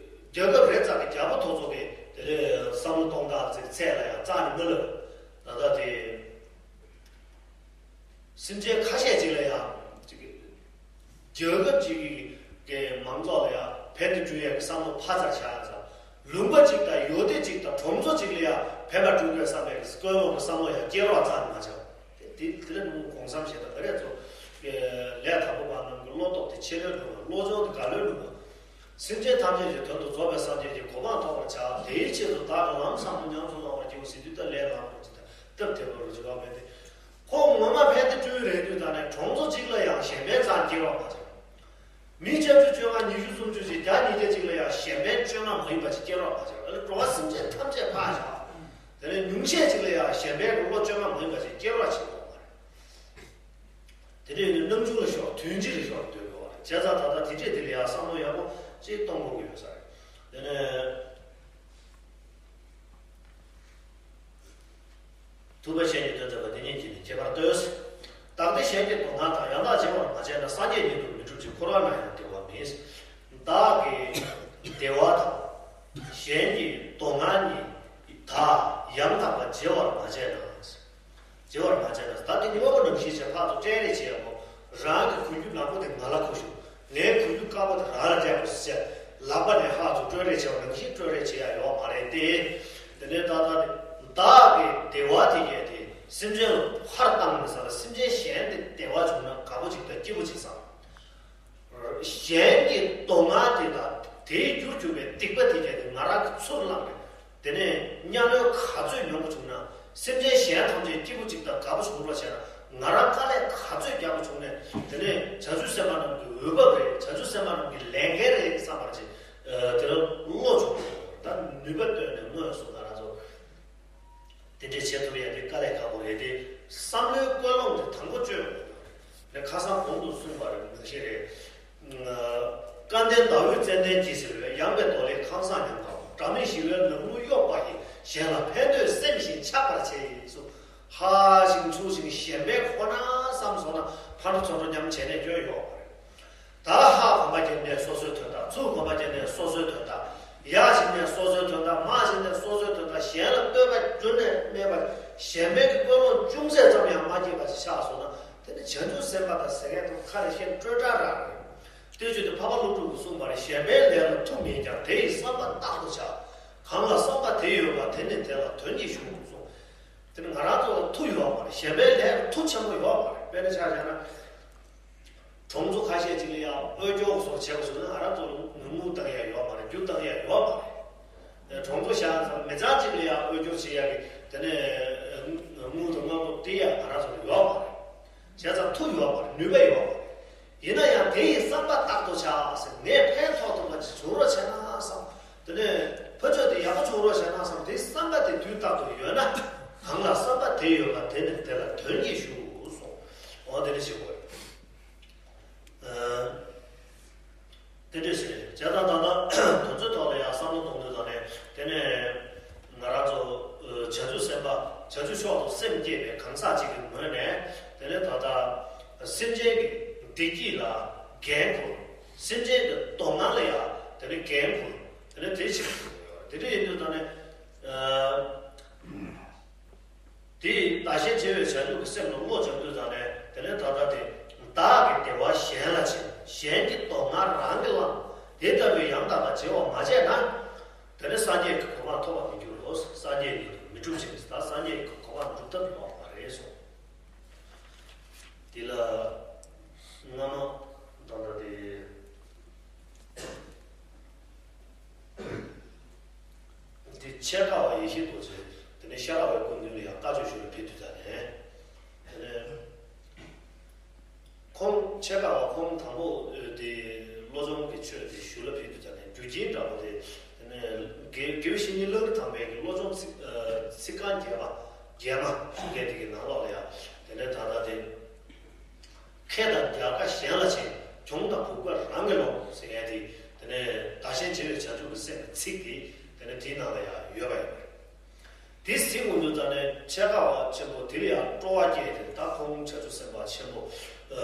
རྒྱལ་ཁབ་རེ་ཙམ་གྱི་རྒྱལ་པོ་ཐོབ་ཚོ་གི་དེ་ལས་བསམ་བློ་གཏོང་སྟངས་ཅིག་ཚད་ལ་ཡང་རྩ་ནས་མི་སླེབས། ད་ལྟ་དེ་སེམས་ཅན་ཁ་ཤས་ཅིག་ལ་ཡང་ཅིག་རྒྱལ་ཁབ་ཅིག་གི་མང་ཚོགས་ལ་ཡང་ཕན་བདེ་བསྐྲུན་ཡས་ཀྱི་བསམ་བློ་ཕར་ཙམ་བཞག་ཙང་། ལུང་པ་ཅིག་དང་ཡུལ་སྡེ་ཅིག་དང་གྲོང་ཚོ་ཅིག་ལ་ཡང་ཕན་པ་བསྐྲུན་དགོས་བསམ་པའི་ཀུན་སློང་གི་བསམ་བློ་ཡང་སྐྱེ་རོགས་རྩ་ནས་མ་བྱ། དེ་དེ་དེ་ལ་ནུ་གོང་གསལ་བྱས་ན་ག་རེ་ཚོ་ལས་དང་པོ་པ་རྣམས་ཀྱི་བློ་སྟོབས་དེ་ཆེ་ལོས་འགྲོ་བ། བློ་སྦྱོང་དེ་ག་ལོས་འགྲོ་བ། སེམས་ཅན་ཐམས་ཅད་ཀྱི་དོན་དུ་རྫོགས་པའི་སངས་རྒྱས་ཀྱི་གོ་འཕང་ཐོབ་པར་བྱ། དེའི་ཆེད་དུ་བདག་གིས་ལམ་ཟབ་མོ་ཉམས་སུ་བླང་བར་བགྱིའོ་ཟེར་དུས། ད་ལས་ལམ་རོ་ཅི་དང་སྟབས་བདེ་བོ་རུ་ཅི་བ་མེད་དེ། ཁོ་ངོ་མ་ཕན་བདེ་བསྐྲུན་རེད་དུས། ད་ནས་གྲོང་ཚོ་གཅིག་ལ་ཡང་གཞན་ཕན་ཙམ་སྐྱེ་རོགས་མ་བྱ། མི་ཆ་ཆུ་བཅོ་ལྔ་ཉི་ཤུ་སུམ་ཅུ་ཞིག་བརྒྱ་ཉིས་བརྒྱ་ཅིག་ལ་ཡང་གཞན་ཕན་བཅོ་ལྔ་མ་ཡིན་པ་ཅིག་སྐྱེ་རོགས་མ་བྱ། ཨ་ལ་འགྲོ་བ་སེམས་ཅན་ཐམས་ཅད་ཕར་བཞག་དེ་ནས་ཉུང་ཤས་ཅིག་ལ་ཡང་གཞན་ཕན་གྱི་བློ་བཅོ་ལྔ་མ་ཡིན་པ་ཅིག་སྐྱེ་རོགས་བྱེད་དགོས་པ་རེད། དེ་འདྲ་ཡིན་ན་རྣམ་འགྱུར་ལ་ཤོག་དོན་སྤྱི་ལ་ཤོག་འདོད་དགོས་པ་རེད། བྱས་ཙང་ད་ལྟ་དེ་འདྲས་དེ་ལ་ཡང་བསམ་བློ་ཡག་པོ་ཅིག་གཏོང་དགོས་ཀྱི་ཡོད་ས་རེད། དེ་ནས་ཐུབ་པ་གཞན་གྱི་དོན་མཛད་པ། དེ་ཉིད་ཀྱིས་ནི་ཁྱད་པར་ལྟོས། བདག་བདེ་གཞན་གྱི་སྡུག་བསྔལ་དང་། ཡང་དག་བརྗེ་བར་མ་བྱས་ན། སངས་རྒྱས་ཉིད་དུ་མི་འགྲུབ་ཅིང་། འཁོར་བ་ན་ཡང་བདེ་བ་མེད། བདག་གི་བདེ་བ་དང་གཞན་གྱི་སྡུག་བསྔལ་གཉིས་དག་ཡང་དག་པར་བརྗེ་བར་མ་བྱས་ན། བརྗེ་བར་མ་བྱས་ན། ད་དེ་དངོས་པོ་རྣམ་བཞི་བྱས་ཕར་ཚུར་སྤྲད་རེས་བྱེད་ཡག་པོ། རང་གི་གོན་རྒྱུ་ནག་པོ་དེ་ང་ལ་གོན་ཤོག་ངའི་གོན་རྒྱུ་དཀར་པོ་དེ་རང་ལ་སྤྲད་དགོས་ཟེར། ལག་པ་ནས་ཕར་ཚུར་སྤྲོད་རེས་བྱེད་པ་རྣམ་བཞི་སྤྲོད་རེས་བྱེད་ཡག་ཡོད་མ་རེད་དེ། དེ་ནས་ད་ལྟ་བདག་གི་བདེ་བ་དེ་གས་དེ་སེམས་ཅན་ལ་ཕར་བཏང་ནས་ས་ལ། སེམས་ཅན་གཞན་དེ་བདེ་བ་བྱུང་ན་དགའ་པོ་ཅིག་དང་སྐྱིད་པོ་ཅིག་བསམ། གཞན་གྱི་སྡུག་བསྔལ་དེ་དང་དེའི་རྒྱུར་གྱུར་པའི་སྡིག་པ་དེ་གས་དེ་ང་རང་གིས་ཚུར་བླངས་ནས། དེ་ནས་གཉའ་གནོན་ག་ཚོད་མྱོང་པོ་བྱུང་ན། སེམས་ཅན་གཞན་ཐམས་ཅད་སྐྱིད་པོ་ཅིག་དང་དགའ་པོ་བྱུང་རོགས་བྱས་ན། ང་རང་དཀའ་ལས་ག་ཚོད་རྒྱག་པོ་བྱུང་ནས། དེ་ནས་བྱང་ཆུབ་སེམས་དཔའ་རྣམས་ཀྱི་འོས་བབ་རེད། བྱང་ཆུབ་སེམས་དཔའ་རྣམས་ཀྱི་ལས་འགན་རེད་བསམ་པར་བྱེད། ཨ་དེ་ལ་བློ་སྦྱོང་དགོས། ད་ནུས་པ་བཏོན་ནས་དངོས་སུ་ང་རང་ཚོ་དེ་འདྲས་བྱེད་ཐུབ་ཡ་དེ་དཀའ་ལས་ཁག་པོ་རེད་དེ། བསམ་བློའི་ཀུན་སློང་དེ་དང་པོ་བཅོས་དགོས། ཁ་སང་གོང་དུ་གསུངས་པ་རེད། ནང་བཞིན་རེད། སྐལ་ལྡན་ཟླ་འོད་ཙནྡན་གྱིས་ཟེར་བའི། ཡངས་པའི་མདོ་ལས་ཁང་བཟང་ཉམས་དགའ་བ། སྒྲ་མེད་ཞི་བའི་ལམ་ལུགས་གཡོགས་པ་ཡིས། གཞན་ལ་ཕན་འདོད་སེམས་བཞིན་ཆགས་པར་བྱེད། སོ། ཧ་ཅང་ཚུལ་བཞིན་གཞན་ཕན་ཁོ་ན་བསམ་སོང་ན། ཕར་འགྲོ་ཚུར་འགྲོ་མཉམ་བྱས་ནས་སྐྱོན་ཡོད་པ་རེད། ད་ཧ་གོམ་པ་བརྒྱབ་ནས་སོ་སོའི་དོན་དག་ཚུར་གོམ་པ་བརྒྱབ་ནས་སོ་སོའི་དོན་དག་ཡར་ཕྱིན་ནས་སོ་སོའི་དོན་དག་མར་ཕྱིན་ནས་སོ་སོའི་དོན་དག་གཞན་ལ་བསྟོད་པ་རྒྱུ་ནས་སྨད་པ། གཞན་ཕན་གྱི་ཀུན་སློང་ཅུང་ཟད་ཙམ་ཡང་མ་སྐྱེས་པ་ཞིག་ཆགས་སོང་ན། དེ་ནི་བྱང་ཆུབ་སེམས་དཔའ་དང་ཟེར་མཁན་དང་ཁ་ནས་བཤད་སྤྲོས་བྲལ་རང་རེད། དེ་བརྗོད་དུས་འཕགས་པ་ཀླུ་སྒྲུབ་ཀྱིས་གསུངས་པ་རེད། གཞན་ཕན་ལས་ལ་མཐུ་མེད་ཀྱང་། དེ་ཡི་བསམ་པ་རྟག་ཏུ་བྱ། གང་ལ་བསམ་པ་དེ་ཡོད་པ། དེ་ནི་དེ་ལ་དོན་གྱིས་ཞུགས་གསུངས། དེ་ནི་ང་རང་ཚོ་ལ་མཐུ་ཡོད་པ་རེད། གཞན་ཕན་ལས་ལ་མཐུ་ཆེན་པོ་ཡོད་པ་རེད། དཔེར་ན་ཆ་བཞག་ན། གྲོང་ཚོ་ཁ་ཤས་ཅིག་ལ་ཡང་དབུལ་སྐྱོར་སོགས་བྱེད་དགོས་བྱུང་ན། ང་རང་ཚོ་ལ་དངུལ་བཏང་ཡ་ཡོད་མ་རེད། རྒྱུ་བཏང་ཡ་ཡོད་མ་རེད། གྲོང་ཚོ་བཞག་ཙང་མི་ཚང་གཅིག་ལ་ཡང་དབུལ་སྐྱོར་བྱེད་ཡ་གི་དེ་ནས་དངུལ་དང་དངོས་པོ་སྟེར་ཡ་ང་རང་ཚོ་ལ་ཡོད་མ་རེད། བྱས་ཙང་མཐུ་ཡོད་མ་རེད། ནུས་པ་ཡོད་མ་རེད། ཡིན་ན་ཡང་དེ་ཡི་བསམ་པ་རྟག་ཏུ་བྱ་ཟེར། ངས་ཕན་ཐོགས་ཐུབ་པ་ཅིག་བྱུང་རོགས་བྱས་ན་བསམ། དེ་ནས་ཕན་ཆད་དེ་ཡག་པོ་བྱུང་རོགས་བྱས་ན་བསམ། དེ་བསམ་པ་དེ་དུས་རྟག་ཏུ་ཡོད་ན། གང་ལ་བསམ་པ་དེ་ཡོད་པ། དེ་ནི་དེ་ལ་དོན་གྱིས་ཞུགས་གསུངས། འོ་དེ་འདྲ་བྱེད་དགོས། ཨ། དེ་འདྲ་ཞིག་རེད། བྱས་ཙང་ད་ལྟ་དོན་ཚན་ཐོག་ལ་ཡང་བསམ་བློ་གཏོང་དུས་ཙང་ནས། དེ་ནས་ང་རང་ཚོ་ཨ་བྱང་ཆུབ་སེམས་དཔའ། བྱང་ཆུབ་མཆོག་ཏུ་སེམས་བསྐྱེད་པའི་གང་ཟག་ཅིག་གི་ངོས་ནས། དེ་ནས་ད་ལྟ་སེམས་ཅན་གྱི་བདེ་སྐྱིད་ལ་འགན་འཁུར། སེམས་ཅན་གྱི་སྡུག་བསྔལ་ལ་ཡང་དེ་ནས་འགན་འཁུར། དེ་ནས་དེ་བྱེད་དགོས་ཡོད། དེ་འདྲ་ཡིན་དུས་ཙང་ནས། ཨ། དེ་ཡི་བདག་གཞན་བརྗེ་བའི་བྱང་ཆུབ་ཀྱི་སེམས་ལ་བློ་སྦྱང་དུས་ཙང་ནས། དེ་ནས་ད་ལྟ་དེ་བདག་གི་བདེ་བ་གཞན་ལ་བྱིན། གཞན་གྱི་སྡུག་བསྔལ་རང་གིས་བླངས། དེ་ལྟ་བུའི་ཡང་དག་པར་བྱེད་པ་མ་བྱས་ན། དེ་ནས་སངས་རྒྱས་ཀྱི་གོ་འཕང་ཐོབ་པར་མི་འགྱུར་རོ། སངས་རྒྱས་ཉིད་དུ་མི་འགྲུབ་ཅིང་། ད་སངས་རྒྱས་ཀྱི་གོ་འཕང་འགྲུབ་ཐབས་ཡོད་མ་རེད་གསུངས། དེ་ལ་སྔ་མ་ད་ལྟ་དེ། དེ་འཆད་ཁ་བ་ཡེ་ཤེས་རྡོ་རྗེ། དེ་ནས་ཤེས་རབ་པའི་སྐུ་མདུན་ལ་ཡང་བཀའ་ཆོས་ཞུ་ལ་ཕེབས་དུས་ཙང་ནས། དེ་ནས་ཁོང་འཆད་ཁ་བ་ཁོང་དང་པོ་དེ་བློ་སྦྱོང་གི་ཆོས་དེ་ཞུ་ལ་ཕེབས་དུས་ཙང་ནས། རྒྱུ་རྐྱེན་འདྲ་པོ་དེ། དེ་ནས་ དགེ་དགེ་བའི་བཤེས་གཉེན་བླ་རི་དམ་པའི་གི་བློ་སྦྱོང་ཚིག་ཨ་ཚིག་རྐང་བརྒྱད་པ་བརྒྱད་མ་ཞུ་མཁན་དེ་གི་ནང་ལོགས་ལ་ཡང་དེ་ནས་ད་ལྟ་དེ། ཁེ་དང་རྒྱལ་ཁ་གཞན་ལ་བྱིན། གྱོང་དང་སྦུབས་ཀ་རང་གིས་ལོངས་ཟེར་མཁན་དེ་དེ་ནས་བདག་གཞན་བརྗེ་བའི་བྱང་ཆུབ་ཀྱི་སེམས་ཀྱི་ཚིག་དེ་དེ་ནས་དེའི་ནང་ལ་ཡང་ཡོད་པ་ཡིན། དེ་གཟིགས་འོང་དུས་ཙང་ནས་འཆད་ཁ་བ་ཆེན་པོ་དེ་ལ་ཡང་སྤྲོ་བ་སྐྱེས་ཏེ་ད་ཁོང་བྱང་ཆུབ་སེམས་དཔའ་ཆེན་པོ་ཨ་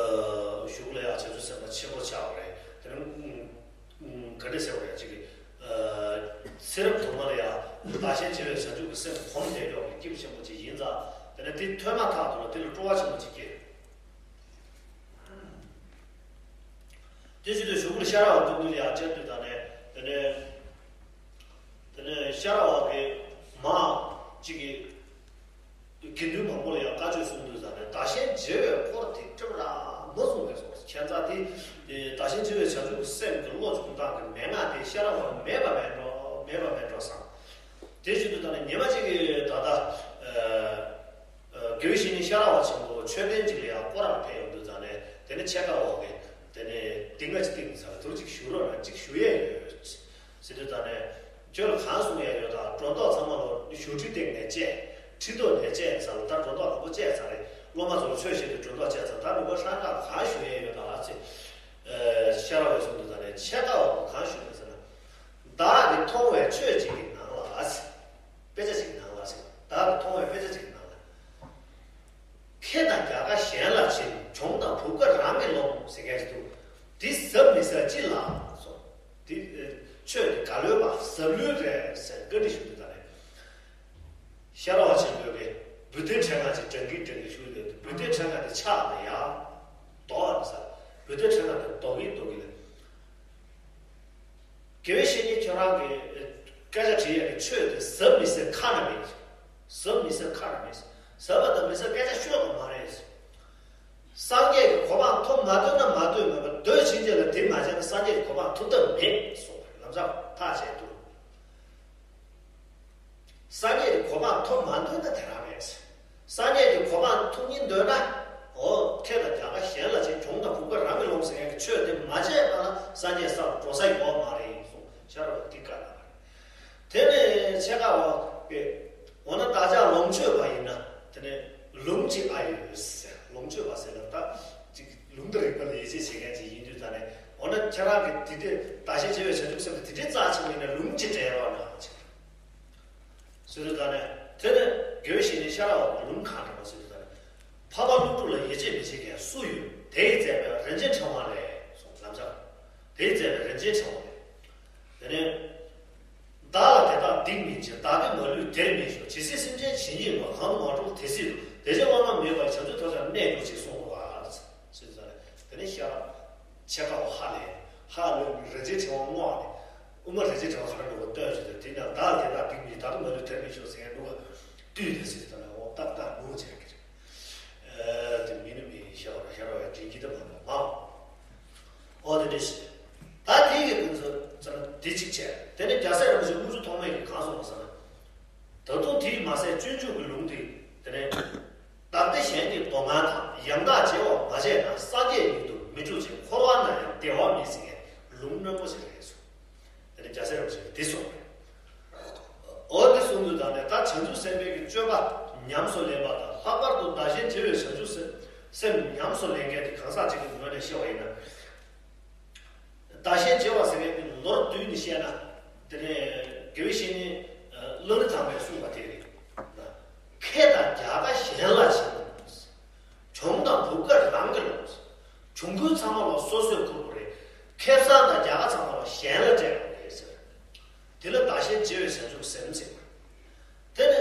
གཞུག་ལ་ཡང་བྱང་ཆུབ་སེམས་དཔའ་ཆེན་པོ་ཆགས་པ་རེད། དེ་ནས་ག་འདྲ་ཟེར་བ་རེད། ཅིག་གི་ཚེ་རབས་དུ་མར་ཡང་བདག་གཞན་བརྗེ་བའི་བྱང་ཆུབ་ཀྱི་སེམས་གོམས་བསྡད་ཡོད་པའི་སྐྱེས་བུ་ཆེན་པོ་ཅིག་ཡིན་ཙང་དེ་ནས་དེ་ཐོས་མ་ཐག་ཏུ་ལ་དེ་ལ་སྤྲོ་བ་ཆེན་པོ་ཅིག་སྐྱེས། དེ་བཞིན་དུ་གཞུག་གུ་ལ་ཤ་ར་བ་སྟོན་དུས་ལ་ཡང་བཅར་དུས་ད་ནས་དེ་ནས་དེ་ནས་ཤ་ར་བ་གི་མ་གཅིག་གིས་དགེ་འདུན་མང་པོ་ལ་ཡང་བཀའ་ཆོས་གསུང་དུས་ཙང་ནས་བདག་གཞན་བརྗེ་བའི་སྐོར་དེ་སྤྲོ་ར་མ་གསུངས་པས་སོ། ཁྱད་མཚར་དེ་བདག་གཞན་བརྗེ་བའི་བྱང་ཆུབ་ཀྱི་སེམས་ཀྱི་བློ་སྦྱོང་སྟངས་ཀྱི་མན་ངག་དེ་ཤ་ར་བ་མེད་པ་མེད་འགྲོ་མེད་པ་མེད་འགྲོ་བསམ། དེ་བཞིན་དུ་ད་ནི་ཉི་མ་གཅིག་གི་ད་ལྟ་དགེ་བའི་བཤེས་གཉེན་ཤ་ར་བ་ཆེན་པོ་མཆོད་རྟེན་གཅིག་ལ་ཡང་སྐོར་ར་ཕེབས་ཡོང་དུས་ཙང་ནས་དེ་ནི་འཆད་ཁ་འོག་གི་དེ་ནི་ཏིང་ངེ་འཛིན་ཏིང་ཟེར་བ་དུར་གཅིག་ཞུ་རོགས་ར་གཅིག་ཞུ་ཡས་ཡོད། ཟེར་དུས་ད་ནས་ཁྱོད་ལ་གང་གསུང་ཡས་ཡོད་དང་སྒྲོ་འདོགས་ཚང་མ་ལོ་ཞུ་ཁྲི་སྟེང་ནས་བཅད། ཁྲི་ཐོག་ནས་བཅད་ཟེར་ལ་ད་སྒྲོ་འདོགས་དང་པོ་བཅད་ཚར་རེད། སློབ་མ་ཚོ་ལ་ཆོས་བཤད་དུས་སྒྲོ་འདོགས་བཅད་ཚར། ད་ནུབ་པ་ཧྲང་ཀ་གང་ཞུ་ཡས་ཡོད་དང་ཨ་ཙི། ཤ་ར་བས་གསུངས་དུས་ད་ནས་འཆད་ཁ་འོག་གང་ཞུ་ཡས་ཟེར་ན། བདག་གིས་མཐོང་བའི་ཆོས་གཅིག་གི་ནང་ལ་ཨ་ཙི། དཔེ་ཆ་གཅིག་གི་ནང་ལ་ཨ་ཙི། བདག་གིས་མཐོང་བའི་དཔེ་ཆ་གཅིག་གི་ནང་ལ། ཁེ་དང་རྒྱལ་ཁ་གཞན་ལ་བྱིན། གྱོང་དང་སྦུབས་ཀ་རང་གིས་ལོངས་ཟེར་མཁན་ཞིག་འདུག་དེ་ཟབ་མི་ཟབ་ཅི་ལགས་སོ། དེ་ཆོས་དེ་ག་ལོས་པ་ཟབ་ལོས་རེད་ཟེར་བཀའ་འདྲི་ཞུ་དུས་ད་ནས། ཤ་ར་བ་ཆེན་པོས་བུ་སྡེ་ཕྲེང་བ་ཅིག་བགྲང་གིན་བགྲང་གིན་ཞུ་ཡོད་དུས་བུ་སྡེ་ཕྲེང་བ་དེ་ཆག་ནས་ཡར་ལྡོག་ནས་ས་བུ་སྡེ་ཕྲེང་བ་དེ་ལྡོག་གིན་ལྡོག་གིན་ལ། དགེ་བའི་བཤེས་གཉེན་ཁྱོད་རང་གི་སྐད་ཆ་དྲིས་ཡས་ཀྱི་ཆོས་དེ་ཟབ་མི་ཟད་ཁ་ན་མེད། ཟབ་མི་ཟད་ཁ་ན་མེད། ཟབ་པ་དང་མི་ཟད་སྐད་ཆ་ཤོད་དགོས་མ་རེད། སངས་རྒྱས་ཀྱི་གོ་འཕང་ཐོབ་མ་ཐུབ་ན་མ་ཐུབ་མེད་པར་འདོད་ཕྱིན་ཆད་ལ་དེ་མ་བྱས་ན་སངས་རྒྱས་ཀྱི་གོ་འཕང་ཐོབ་ཐབས་མེད་གསུངས་པ་རེད། ལམ་སང་ཐག་བཅད་འདུག་སངས་རྒྱས་ཀྱི་གོ་འཕང་ཐོབ་མ་ཐུབ་ན་དེ་རང་རེད། སངས་རྒྱས་ཀྱི་གོ་འཕང་ཐོབ་སྙིང་འདོད་ན། འོ་ཁེ་དང་རྒྱལ་ཁ་གཞན་ལ་བྱིན། གྱོང་དང་སྦུབས་ཀ་རང་གིས་ལོངས་ཟེར་མཁན་གྱི་ཆོས་དེ་མ་བྱས་པ་ན་སངས་རྒྱས་སར་འགྲོ་ས་ཡོད་མ་རེད་གསུངས། ཤ་ར་བས་འདི་བཀའ་གནང་བ་རེད། དེ་ནས་འཆད་ཁ་འོག་གིས་འོ་ན་བདག་ཅག་ལོངས་སྤྱོད་པ་ཡིན་ན་དེ་ནས་ལུང་གཅིག་ཨ་ཡོད་ཟེར། ལོངས་སྤྱོད་པ་ཟེར་ན་ད་ཅིག་ལུང་དང་རིགས་པ་ལ་ཡིད་ཆེས་བྱེད་མཁན་ཅིག་ཡིན་དུས་ད་ནས་འོ་ན་ཁྱེད་རང་གིས་དེ་དེ་བདག་གཞན་བརྗེ་བའི་བྱང་ཆུབ་སེམས་དེ་དེ་འདྲའི་རྩ་ཆེན་པོ་ཡིན་ན་ལུང་གཅིག་སྤྲད་རོགས་གནང་ཟེར། ཟེར་དུས་ད་ནས་དེ་ནས་དགེ་བའི་བཤེས་གཉེན་ཤ་ར་བ་གིས་ལུང་གང་དྲངས་པ་ཟེར་དུས་ད་ནས། འཕགས་པ་ཀླུ་སྒྲུབ་ལ་ཡིད་ཆེས་མི་བྱེད་མཁན་སུ་ཡོད། དེས་མཛད་པའི་རིན་ཆེན་ཕྲེང་བ་ལས་གསུངས། ལམ་སང་། དེས་མཛད་པའི་རིན་ཆེན་ཕྲེང་བ་ལས། དེ་ནས། བདག་ལ་དེ་དག་སྡིག་མིན་འབྱུང་། བདག་གིས་མ་ལུས་དེར་མི་ཞོག་ཇི་སྲིད་སེམས་ཅན་ཇི་སྙེད་པ། གང་དུ་མ་འགྲོ་དེ་སྲིད་དུ། དེ་ཕྱིར་བླ་ན་མེད་པ་ཡི། བྱང་ཆུབ་ཐོབ་ཕྱིར་གནས་གྱུར་ཅིག་གསུངས་པ། ཟེར་དུས་ད་ནས་དེ་ནས་ཤ་ར་བས་འཆད་ཁ་འོག་ཧ་ལས། ཧ་ལས་ནས་རིན་ཆེན་ཕྲེང་བ་བསྔོགས་ནས། དབུ་མ་རིན་ཆེན་ཕྲེང་བ་ག་རེ་འགྲོ་བ་སྟོན་བྱས་ཏེ་དེ་ནས་བདག་ལ་དེ་དག་སྡིག་མིན་འབྱུང་། བདག་གིས་མ་ལུས་དེར་མི་ཞོག་ཟེར་མཁན་འདུག་ག་བཏུས་ཏེ་ཟེར་དུས་ད་ནས་འོ་ཏག་ཏག་ལུང་བྱས་ཀྱི་རེད། ཨ་དེ་མིན་ནི་མིན་ཤ་ར་བས་ཤ་ར་བས་དྲན་གྱི་ད་མ་འདུག་མ། འོ་དེ་འདྲ་ཞིག་ད་དེ་གི་ཁོང་ཚོ་ཚོ་ན་དེ་གཅིག་བྱས། དེ་ནས་རྒྱལ་སྲས་རིན་པོ་ཆེ་དངུལ་ཆུ་ཐོགས་མེད་ཀྱིས་གང་གསུངས་པ་ཟེར་ན། ད་དུང་དེས་མ་ཟད་སྤྱོད་འཇུག་གི་ལུང་དེ། དེ་ནས། བདག་བདེ་གཞན་བདེའི་མདོ་སྔགས་དང་། ཡང་དག་བརྗེ་བ་མ་བྱས་ན། སངས་རྒྱས་ཉིད་དུ་མི་འགྲུབ་ཅིང་། འཁོར་བ་ན་ཡང་བདེ་བ་མེད་ཟེར་མཁན་ལུང་རྣོན་པོ་ཞིག་རེད་གསུངས། དེ་ནས་རྒྱལ་སྲས་རིན་པོ་ཆེས་འདི་གསུངས་པ་རེད། འོ་འདི་གསུངས་དུས་ད་ནས་ད་བྱང་ཆུབ་སེམས་དཔའི་གི་སྤྱོད་པ་ཉམས་སུ་ལེན་པ་དང་ལྷག་པར་དུ་བདག་གཞན་བརྗེ་བའི་བྱང་ཆུབ་སེམས་སེམས་ཉམས་སུ་ལེན་མཁན་དེ་གང་ཟག་ཅིག་གི་ངོས་ནས་བཤད་པ་ཡིན་ན། བདག་གཞན་བརྗེ་བ་ཟེར་མཁན་དེ་ལོ་རྒྱུས་ནས་བཤད་ན། དེ་ནས་དགེ་བའི་བཤེས་གཉེན་བླ་རི་དམ་པས་གསུངས་པ་དེ་རེད། ཁེ་དང་རྒྱལ་ཁ་གཞན་ལ་བྱིན། གྱོང་དང་སྦུབས་ཀ་རང་གིས་ལོངས། གྱོང་གུན་ཚང་མ་ལ་སོ་སོས་འཁུར་དགོས་རེད། ཁེ་བཟང་དང་རྒྱལ་ཁ་ཚང་མ་ལ་གཞན་ལ་སྤྲད་དགོས་རེད་ཟེར། དེ་ལ་བདག་གཞན་བརྗེ་བའི་བྱང་ཆུབ་སེམས་ཟེར། དེ་ནི་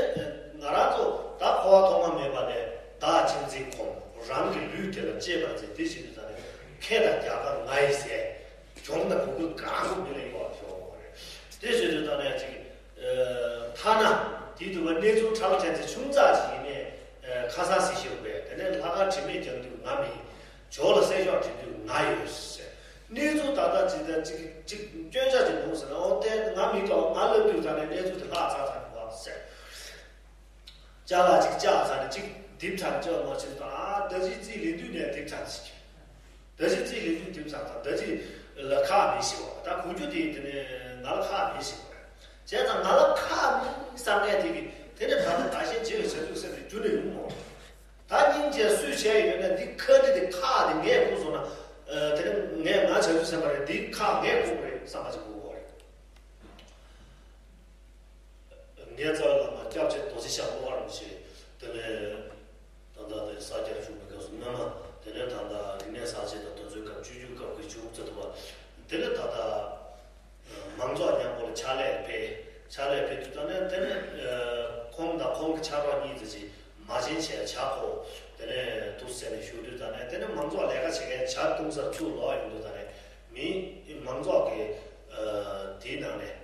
ང་རང་ཚོ་ད་འཁོར་བ་ཐོག་མ་མེད་པ་ནས་བདག་གཅེས་འཛིན་སྒོམ། རང་གི་ལུས་དེ་ལ་གཅེས་པར་འཛིན། དེ་བྱེད་དུས་ད་ནི་ཁེ་དང་རྒྱལ་ཁ་ང་ཡིས་ཟས། གྱོང་དང་སྦུབས་ཀ་གང་གི་མི་ལ་ཡོད་པ་ཞོག་རེད། དེ་བྱེད་དུས་ད་ནི་ཅིག་ཐ་ན་དེ་དུ་བ་གནས་ཚུལ་ཁྲ་ལ་ཐན་ཚེ་ཆུང་ཙག་ཅིག་ཡིན་ནས་ཁ་སང་ཟི་ཤེས་དགོས། དེ་ནས་ལྷག་དཀར་དྲི་མེད་རྒྱག་དུས་ང་མིན། ཇོ་ལ་གསེར་ཤོག་བྲིས་དུས་ང་ཡོད་ཟེར། གནས་ཚུལ་ད་ལྟ་ཇི་ལྟར་ཅིག་ཅིག་སྐྱོན་ཆ་ཅིག་འདུག་ཟེར་ན། འོ་དེ་ང་མི་འདུག་ང་སླེབས་དུས་ད་ནས་གནས་ཚུལ་དེ་ལྷག་ཚར་ཚར་འདུག་ཟེར། ཅ་ལག་ཅིག་བཅག་ཚར་ནས་ཅིག་རྡིབ་ཚར་ནས་ཅི་ལ་མ་བྱེད་དང་། ཨ་ད་ཅིག་རྩིས་ལེན་དུས་ནས་རྡིབ་ཚར་ཟེར། ད་ཅིག་རྩིས་ལེན་དུས་རྡིབ་ཚར་དང་། ད་ཅིག་ལ་ཁག་མི་ཤེས་པ། ད་གོ་རྒྱུ་དེ་དེ་ནས་ང་ལ་ཁག་མི་ཤེས་པ། བྱས་ཙང་ང་ལ་ཁག་མིན་བསམ་མཁན་དེ་གིས་དེ་ནས་ད་ལྟ་བདག་གཞན་བརྗེ་བའི་བྱང་ཆུབ་སེམས་དེ་རྒྱུན་ནས་ཡོང་མོད། ད་སྙིང་རྗེ་སུས་བྱས་ཡོད་ན་འདི་ཁ་འདྲི་དེ་ཁག་དེ་ངས་ཁུར་སོང་ན། ཨ། དེ་ནས་ངས་ང་བྱང་ཆུབ་སེམས་དཔའ་རེད། འདི་ཁག་ངས་ཁུར་དགོས་རེད་བསམ་པ་ཅིག་དགོས་པ་རེད། ངའི་རྩ་བའི་བླ་མ་སྐྱབས་རྗེ་རྡོ་རྗེ་འཆང་ལྷོ་ཁ་རིན་པོ་ཆེ། དེ་ནས་ད་ལྟ་དེ་ས་སྐྱར་བཞུགས་པའི་སྐབས་སུ་སྔོན་མ། དེ་ནས་ད་ལྟ་རིག་གནས་གསར་བརྗེ་དང་དེ་ཚོའི་སྐབས་བཅོས་བསྒྱུར་སྐབས་ཀྱི་བྱུང་ཚུལ་དུ་བ། དེ་ནས་ད་ལྟ་མང་ཚོགས་མཉམ་པོ་ལ་ཕྱག་ལས་ཕེབས། ཕྱག་ལས་ཕེབས་དུས་ད་ནས་དེ་ནས་ཁོང་དང་ཁོང་གི་ཕྱག་རོགས་གཉིས་ཙམ་ཅིག་མ་བྱན་བྱས་བྱ་ཁོ། དེ་ནས་འདུག་ཟེར་ནས་བཞུགས་དུས་ད་ནས་དེ་ནས་མང་ཚོགས་ལས་ཀ་བྱེད་མཁན་ཇ་བཏུང་སར་ཚུར་ལོག་ཡོང་དུས་ད་ནས་མི་མང་ཚོགས་ཀྱི་དེའི་ནང་ནས།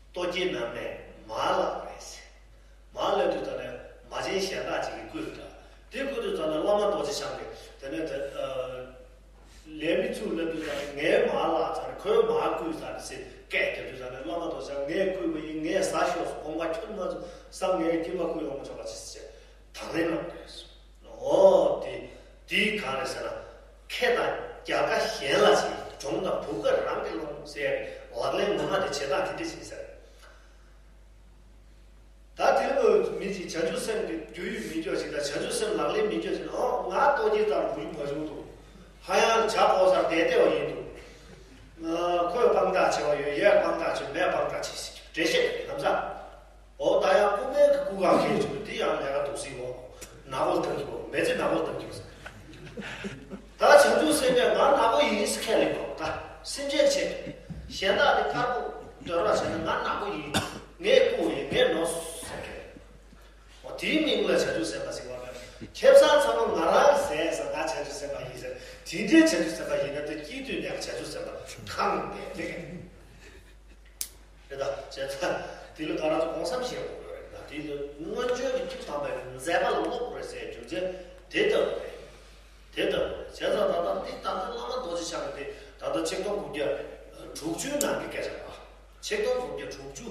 ལྟོ་སྐྱེལ་གནང་ནས་མར་བརླགས་པ་རེད་ཟེར། མར་བརླགས་དུས་ད་ནས་མ་བྱན་གཞན་དག་ཅིག་གིས་བརྐུས་འདྲ། དེ་བརྐུས་དུས་ད་ནས་བླ་མ་རྡོ་རྗེ་འཆང་གིས་དེ་ནས་དེ། ལས་མི་ཚུར་སླེབས་དུས་ད་ནས་ངའི་མར་བརླགས་ཚར་ནས་ཁོའི་མར་བརྐུས་ཚར་ནས་ཟེར་སྐད་རྒྱབ་དུས་ད་ནས་བླ་མ་རྡོ་རྗེ་འཆང་ངས་བརྐུས་པ་ཡིན། ངས་ཟ་ཤོག་ཟེར། དགོངས་པ་ཁྱོད་མ་ཚོམ་ས། ངའི་སྐྱེ་བ་བརྐུས་ཡོང་མ་ཆོག་པ་ཅི་ཟེར་དང་ལེན་གནང་དགོས། ཨོ་དེ། དེའི་གང་རེད་ཟེར་ན། ཁེ་དང་རྒྱལ་ཁ་གཞན་ལ་བྱིན། གྱོང་དང་བུབ་ཁ་རང་གིས་ལོངས་ཟེར་ཡ་གི་ལག་ལེན་ངོ་མ་དེ་བྱེད་སྟངས་དེ་འདྲ་ཞིག་ཟེར། ད་དེ་ལོ་མི་གཅིག་བྱང་ཆུབ་སེམས་ཀྱི་རྒྱུ་ཡུལ་མི་སྐྱོ་ཞིག་དང་། བྱང་ཆུབ་སེམས་ལག་ལེན་མི་སྐྱོ་ཞིག་ལ། ཨོ་ང་ལྟོ་སྐྱེལ་ཙམ་འགྲོ་རྒྱུ་མ་བྱུང་འདུག་ཧ་ཡང་ཇ་བོ་སར་བསྡད་བསྡད་པ་ཡིན་འདུག་ཁོས་དཔང་རྟགས་བྱས་པ་ཡོད། ཡས་དཔང་རྟགས་བྱས། མས་དཔང་རྟགས་བྱས་ཟེར་གྱི་འགྲེལ་བཤད་ལམ་སང་། འོ་ད་ཡང་རྐུན་མའི་གི་རྐུ་ཁ་ཁེལ་བྱུང་། དེ་ཡང་ལས་ཀ་འདུག་སྲིད་འོ། ནག་པོ་བཏང་གི་འོ། མེ་ལྕེ་ནག་པོ་བཏང་གི་འོ་ཟེར། ད་བྱང་ཆུབ་སེམས་དཔས་ང་ནག་པོ་ཡིན་ཟེར་ཁས་ལེན་དགོས། ད་སེམས་ཅན་ཆེ་གཞན་དག་དེ་དཀར་པོ་འདོད་རོགས་བྱས་ན་ང་ནག་པོ་ཡིན། ངས་རྐུ་བ་ཡིན། ངས་ནོར་ཟེར་ཁས་ལེན། འོ་དེའི་མིང་ལ་བྱང་ཆུབ་སེམས་དཔའ་ཟེར་བ་མེད། ཁེ་བཟང་ཚང་མ་ང་རང་ཟས་ཟེར། ང་བྱང་ཆུབ་སེམས་དཔའ་ཡིན་ཟེར། དེ་འདྲའི་བྱང་ཆུབ་སེམས་དཔའ་ཡིན་ན་དེ་སྐྱིད་སྡུག་ནས་བྱང་ཆུབ་སེམས་དཔའ་གང་ཡིན་པས་དེ། རེད་ད། བྱས་ཙང་དེ་ལ་ང་རང་ཚོ་གོང་གསལ་བཤད་དགོས་རེད་ད། དེ་ལ་སྔོན་བྱོན་གྱི་ཐུགས་དམ་པའི་མཛད་པ་ལ་སློབ་དགོས་རེད་ཟེར་རྒྱུ་མཚན་དེ་ལྟ་བུ་རེད། དེ་ལྟ་བུ་རེད། བྱས་ཙང་ད་ལྟ་འདི་ད་ལྟ་བླ་མ་རྡོ་རྗེ་འཆང་གི་དེ་ད་ལྟ་ཆིག་སྟོང་དགུ་བརྒྱ་དྲུག་ཅུའི་ནང་གི་སྐད་ཆ་རེད། ཆིག་སྟོང་དགུ་བརྒྱ་དྲུག་ཅུ།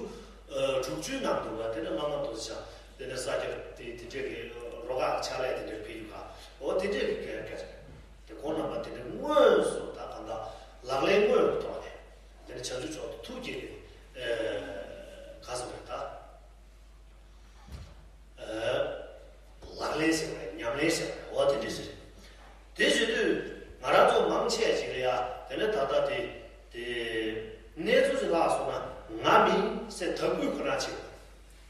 ཨ། དྲུག་ཅུའི་ནང་དུ་བ་དེ་ནས་བླ་མ་རྡོ་རྗེ་འཆང་དེ་ནས་ས་སྐྱར་དེ་དེ་འདྲས་ཀྱི་རོ་ཁ་ཕྱག་ལས་དེ་འདྲས་ཕེབས་རྒྱུ་ག་འོ་དེ་འདྲས་ཀྱི་སྐད་ཆ་རེད། དེ་ཁོང་རྣམ་པ་དེ་འདྲས་དངོས་སུ་ད་གང་ལྟར་ལག་ལེན་དངོས་ཀྱི་ཐོག་ནས། དེ་ནས་བྱང་ཆུབ་མཆོག་ཏུ་ཐུགས་བསྐྱེད་དེ། ཨ། ག་ཟེར་བ་རེད་ད། ཨ། ལག་ལེན་ཟེར་བ་རེད། ཉམས་ལེན་ཟེར་བ་རེད། འོ་དེ་འདྲ་ཞིག་རེད། དེ་བྱེད་དུས་ང་རང་ཚོ་མང་ཆེ་ཞིག་ལ་ཡ་དེ་ནས་ད་ལྟ་དེ་དེ་གནས་ཚུལ་ཞིག་ལྷག་སོང་ན་ང་མིན་ཟེར་དག་སྐུལ་ཁོ་ན་བྱེད།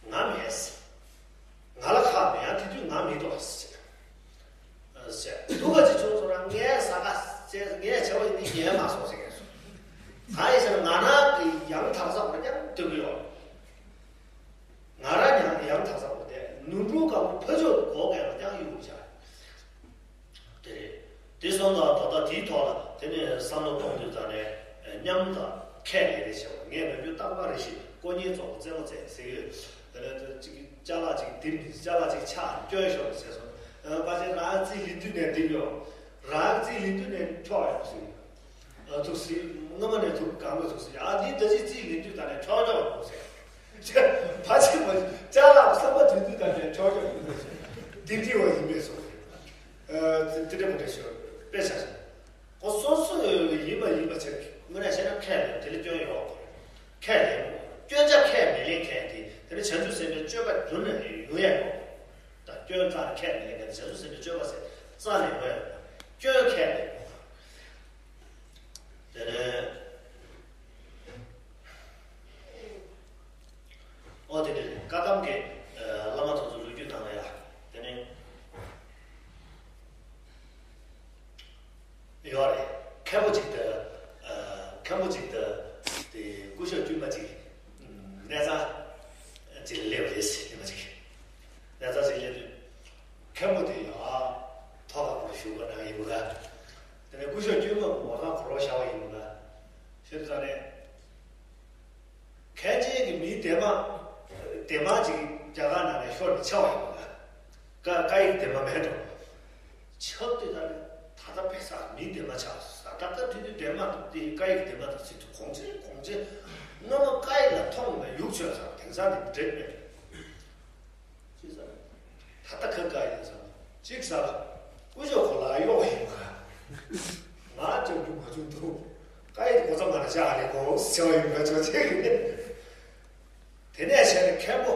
ང་མེད་ཟེར། ང་ལ་ཁག་མེད། ཡང་དེ་དུས་ང་མི་འདུག་ཟེར། ཟེར། སྡུག་པ་ཅིག་བྱུང་སོང་ན་ངའི་ཟ་ཁ་ཟས་ངས་བྱ་བ་ཡིན་ནི་ཉན་མ་སོང་ཟེར་མཁན་སོང་། གང་ཡིན་ཟེར་ན་ང་རང་གི་ཡང་དག་ས་བར་ཀྱང་སྡོད་ཀྱི་ཡོད། ང་རང་ཡང་ཡང་དག་ས་བར་དེ་ནོར་འཁྲུལ་གང་པོ་ཕར་ཕྱོགས་སུ་འགོག་མཁན་ལ་ཀྱང་གཡུག་བྱ། དེ་རེད། དེ་སོང་ཙང་ད་ལྟ་དེའི་ཐོག་ལ་དེ་ནས་བསམ་བློ་གཏོང་དུས་ད་ནས་མཉམ་དང་ཁས་ལེན་རེ་བྱེད་པ། ངས་ནམ་རྒྱུན་རྟག་པར་རེ་ཞིག་དཀོན་གཉེར་ཚོགས་པ་རྩེད་མོ་རྩེ་ཟེར་གྱི་ཡོད། དེ་ནས་དེ་ཅིག་ཅ་ལག་ཅིག་འདེམས་ནས་ཅ་ལག་ཅིག་ཆག་སྐྱོན་ཤོར་ཟེར་སོང་། ཨ། ཕལ་ཆེར་རང་རྩིས་ལེན་དུས་ནས་འདེམས་ཡོང་། རང་རྩིས་ལེན་དུས་ནས་འཕྲོག་ཡོང་ཟེར། ཨ། ཐུག་སྲིད། སྔ་མ་ནས་ཐུག་གང་གི་ཐུག་སྲིད། ཨ། འདི་ད་ཅི་རྩིས་ལེན་དུས་ད་ནས་འཕྲོག་འཕྲོག་ཡོང་ཟེར། ཕལ་ཆེར་མ་ཅ་ལག་བསམ་པ་དུས་དུས་ད་ནས་འཕྲོག་འཕྲོག་ཡོང་ཟེར། འདི་འདི་བ་ཡིན་པས་སོ། ཨ། དེ་འདྲ་མ་འདྲ་ཤོར་དཔེ་ཆ་ཞིག་ཁོ་སོ་སོ་ཡིན་པ་ཡིན་པ་ཆེ་དངོས་གནས་བཤད་ན་ཁས་ལེན་དེ་ལ་སྐྱོན་ཡོད་དགོས། ཁས་ལེན་དགོས། སྐྱོན་ཆ་ཁས་མི་ལེན་མཁན་དེ་དེ་ནི་བྱང་ཆུབ་སེམས་དཔའི་སྤྱོད་པ་རྒྱུན་ནས་ཡོང་ཡ་ཡོད། ད་སྐྱོན་རྩ་ནས་ཁས་མི་ལེན་མཁན་དེ་བྱང་ཆུབ་སེམས་དཔའི་སྤྱོད་པ་ཟེར་རྩ་ནས་ཡོང་ཡ་ཡོད། སྐྱོན་ཁས་ལེན་དགོས། དེ་ནས། ཨོ་དེ་འདྲ་རེད། བཀའ་གདམས་ཀྱི་ཨ་བླ་མ་དེ་ཚོ་ལོ་རྒྱུས་ནང་ལ་ཡ་དེ་ནས་ཡོད་རེད། མཁན་པོ་ཅིག་ཏུ་ཨ་མཁན་པོ་ཅིག་ཏུ་དེ་སྐུ་ཞབས་དཀྱུས་མ་ཅིག་གནས་ཚང་ཅིག་ལ་སླེབས་རེད་ཟེར། དཀྱུས་མ་ཅིག་གནས་ཚང་ཅིག་སླེབས་དུས་མཁན་པོ་དེ་ཡང་ཐོག་ཁ་བར་བཞུགས་པ་ནང་ཡིན་པ་ལ། དེ་ནས་སྐུ་ཞབས་དཀྱུས་མ་ངོ་ཐང་གོ་རོགས་བཞག་པ་ཡིན་པ་ལ། ཞེས་ཙང་ནས། མཁན་ཆེན་གྱི་མིའི་ལྡན་མ། ལྡན་མ་ཅིག་རྒྱ་གར་ནང་ནས་ཤོར་ནས་ཆགས་པ་ཡིན་པ། བཀའ་བཀའ་ཡིག་ལྡན་མ་མེད་འགྲོ། ཆགས་དུས་ད་ནི་ད་ལྟ་བེ་ས་མིའི་ལྡན་མ་ཆགས་སོང་། ད་ལྟ་དུས་དུས་ལྡན་མ་དང་དེ་བཀའ་ཡིག་ལྡན་མ་དང་ཟེར་དུས་གོང་ཆེན་གོང་ཆེན་སྔ་མོ་བཀའ་ཡིག་ལ་མཐོང་ན་ཡུག་ཆོད་ས་དེང་སང་དེ་འདྲེད་མེད་འགྲོ། ཅི་ཟེར། ད་ལྟ་ཁ་བཀའ་ཡིན་ཟེར། གཅིག་ཟེར། སྐུ་ཞབས་ཁོ་ལ་གཡོག་ཡིན་པ། ང་ལྕགས་རྒྱུ་མ་བྱུང་འདུག་བཀའ་ཡིག་གོ་ཚ་མ་རེད། ལྕགས་རེད་གོ་ཟེར་བ་ཡིན་པ་ཅོག་ཅིག་རེད། དེ་ནས་བྱས་ནས་མཁན་པོ་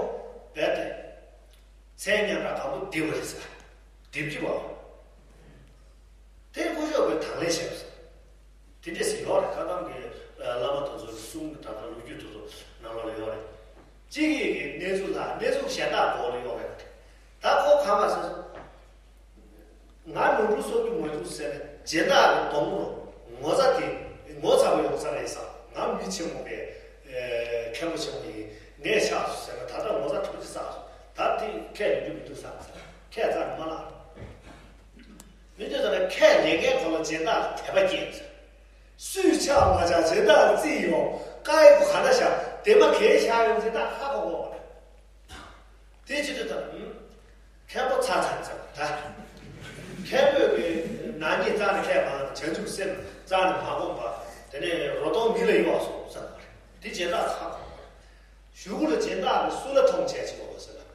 རྦད་དེ་མཚན་སྙན་གྲགས་སྒམ་པོ་རྡིབ་པ་རེད་ཟེར། རྡིབ་ཀྱི་བ། དེ་སྐུ་ཞབས་ཀྱིས་དང་ལེན་བྱས་པ་རེད། དེ་འདྲས་ཟེར་ཡོད་རེད། བཀའ་གདམས་ཀྱི་བླ་མ་དེ་ཚོ་གི་གསུང་གི་ད་ལྟ་ལོ་རྒྱུས་དེ་ཚོ་ནང་ལོགས་ལ་ཡོད་རེད། གཅིག་གིས་ཀྱི་གནས་ཚུལ་ལ་གནས་ཚུལ་གཞན་དག་གོ་ལ་ཡོད་རེད། ད་ཁོ་གང་ལ་ཟེར་སོང་། ང་ནོར་འཁྲུལ་སོགས་ཀྱི་མ་བྱུང་ཟེར་ནས་སྦྱིན་བདག་གི་གདོང་ལ་ངོ་ཚ་དེ་ངོ་ཚ་བ་ཡོང་ས་རེད་བསམ། ང་མི་ཆེན་མོ་པའི་མཁན་པོ་ཆེན་མོ་ཡིན། ངས་ཆགས་སོང་ཟེར་ན་ད་ལྟ་ངོ་ཚ་གྲུ་གཅིག་བསགས་སོང་། ད་དེ་ཁས་ལེན་རྒྱུ་མི་འདུག་བསམ་ཟེར། ཁས་རྩ་ནས་མ་བླངས། མི་འདུག་ཟེར་ན་ཁས་ལེན་མཁན་ཁོ་ལ་སྦྱིན་བདག་དད་པ་སྐྱེས་ཟེར། སུས་ཆགས་མ་ཆགས་སྦྱིན་བདག་རྩིས་ཡོང་། ཀ་ཡི་གུ་ག་ན་བཞག་དེ་མ་གལ་ཆགས་ཡོང་སྦྱིན་བདག་ཧ་གོ་གོ་བ་རེད། དེ་ཅི་འདྲ་དང་། མཁན་པོ་ཚ་ཚ་ཚ་ད། མཁན་པོས་ཀྱི་ནག་ཉེས་རྩ་ནས་ཁས་མ་བླངས། བྱང་ཆུབ་སེམས་རྩ་ནས་མ་བསྒོམས་པ། དེ་ནས་རོ་སྟོང་མི་ལ་གཡོགས་སོང་བསམ་པ་རེད། དེ་སྦྱིན་བདག་ཚ་གོ་བ་རེད། གཞུག་གུ་ལ་སྦྱིན་བདག་གིས་སུ་ལ་མཐོང་བྱས་ཅི་བ་ཟེར་ན།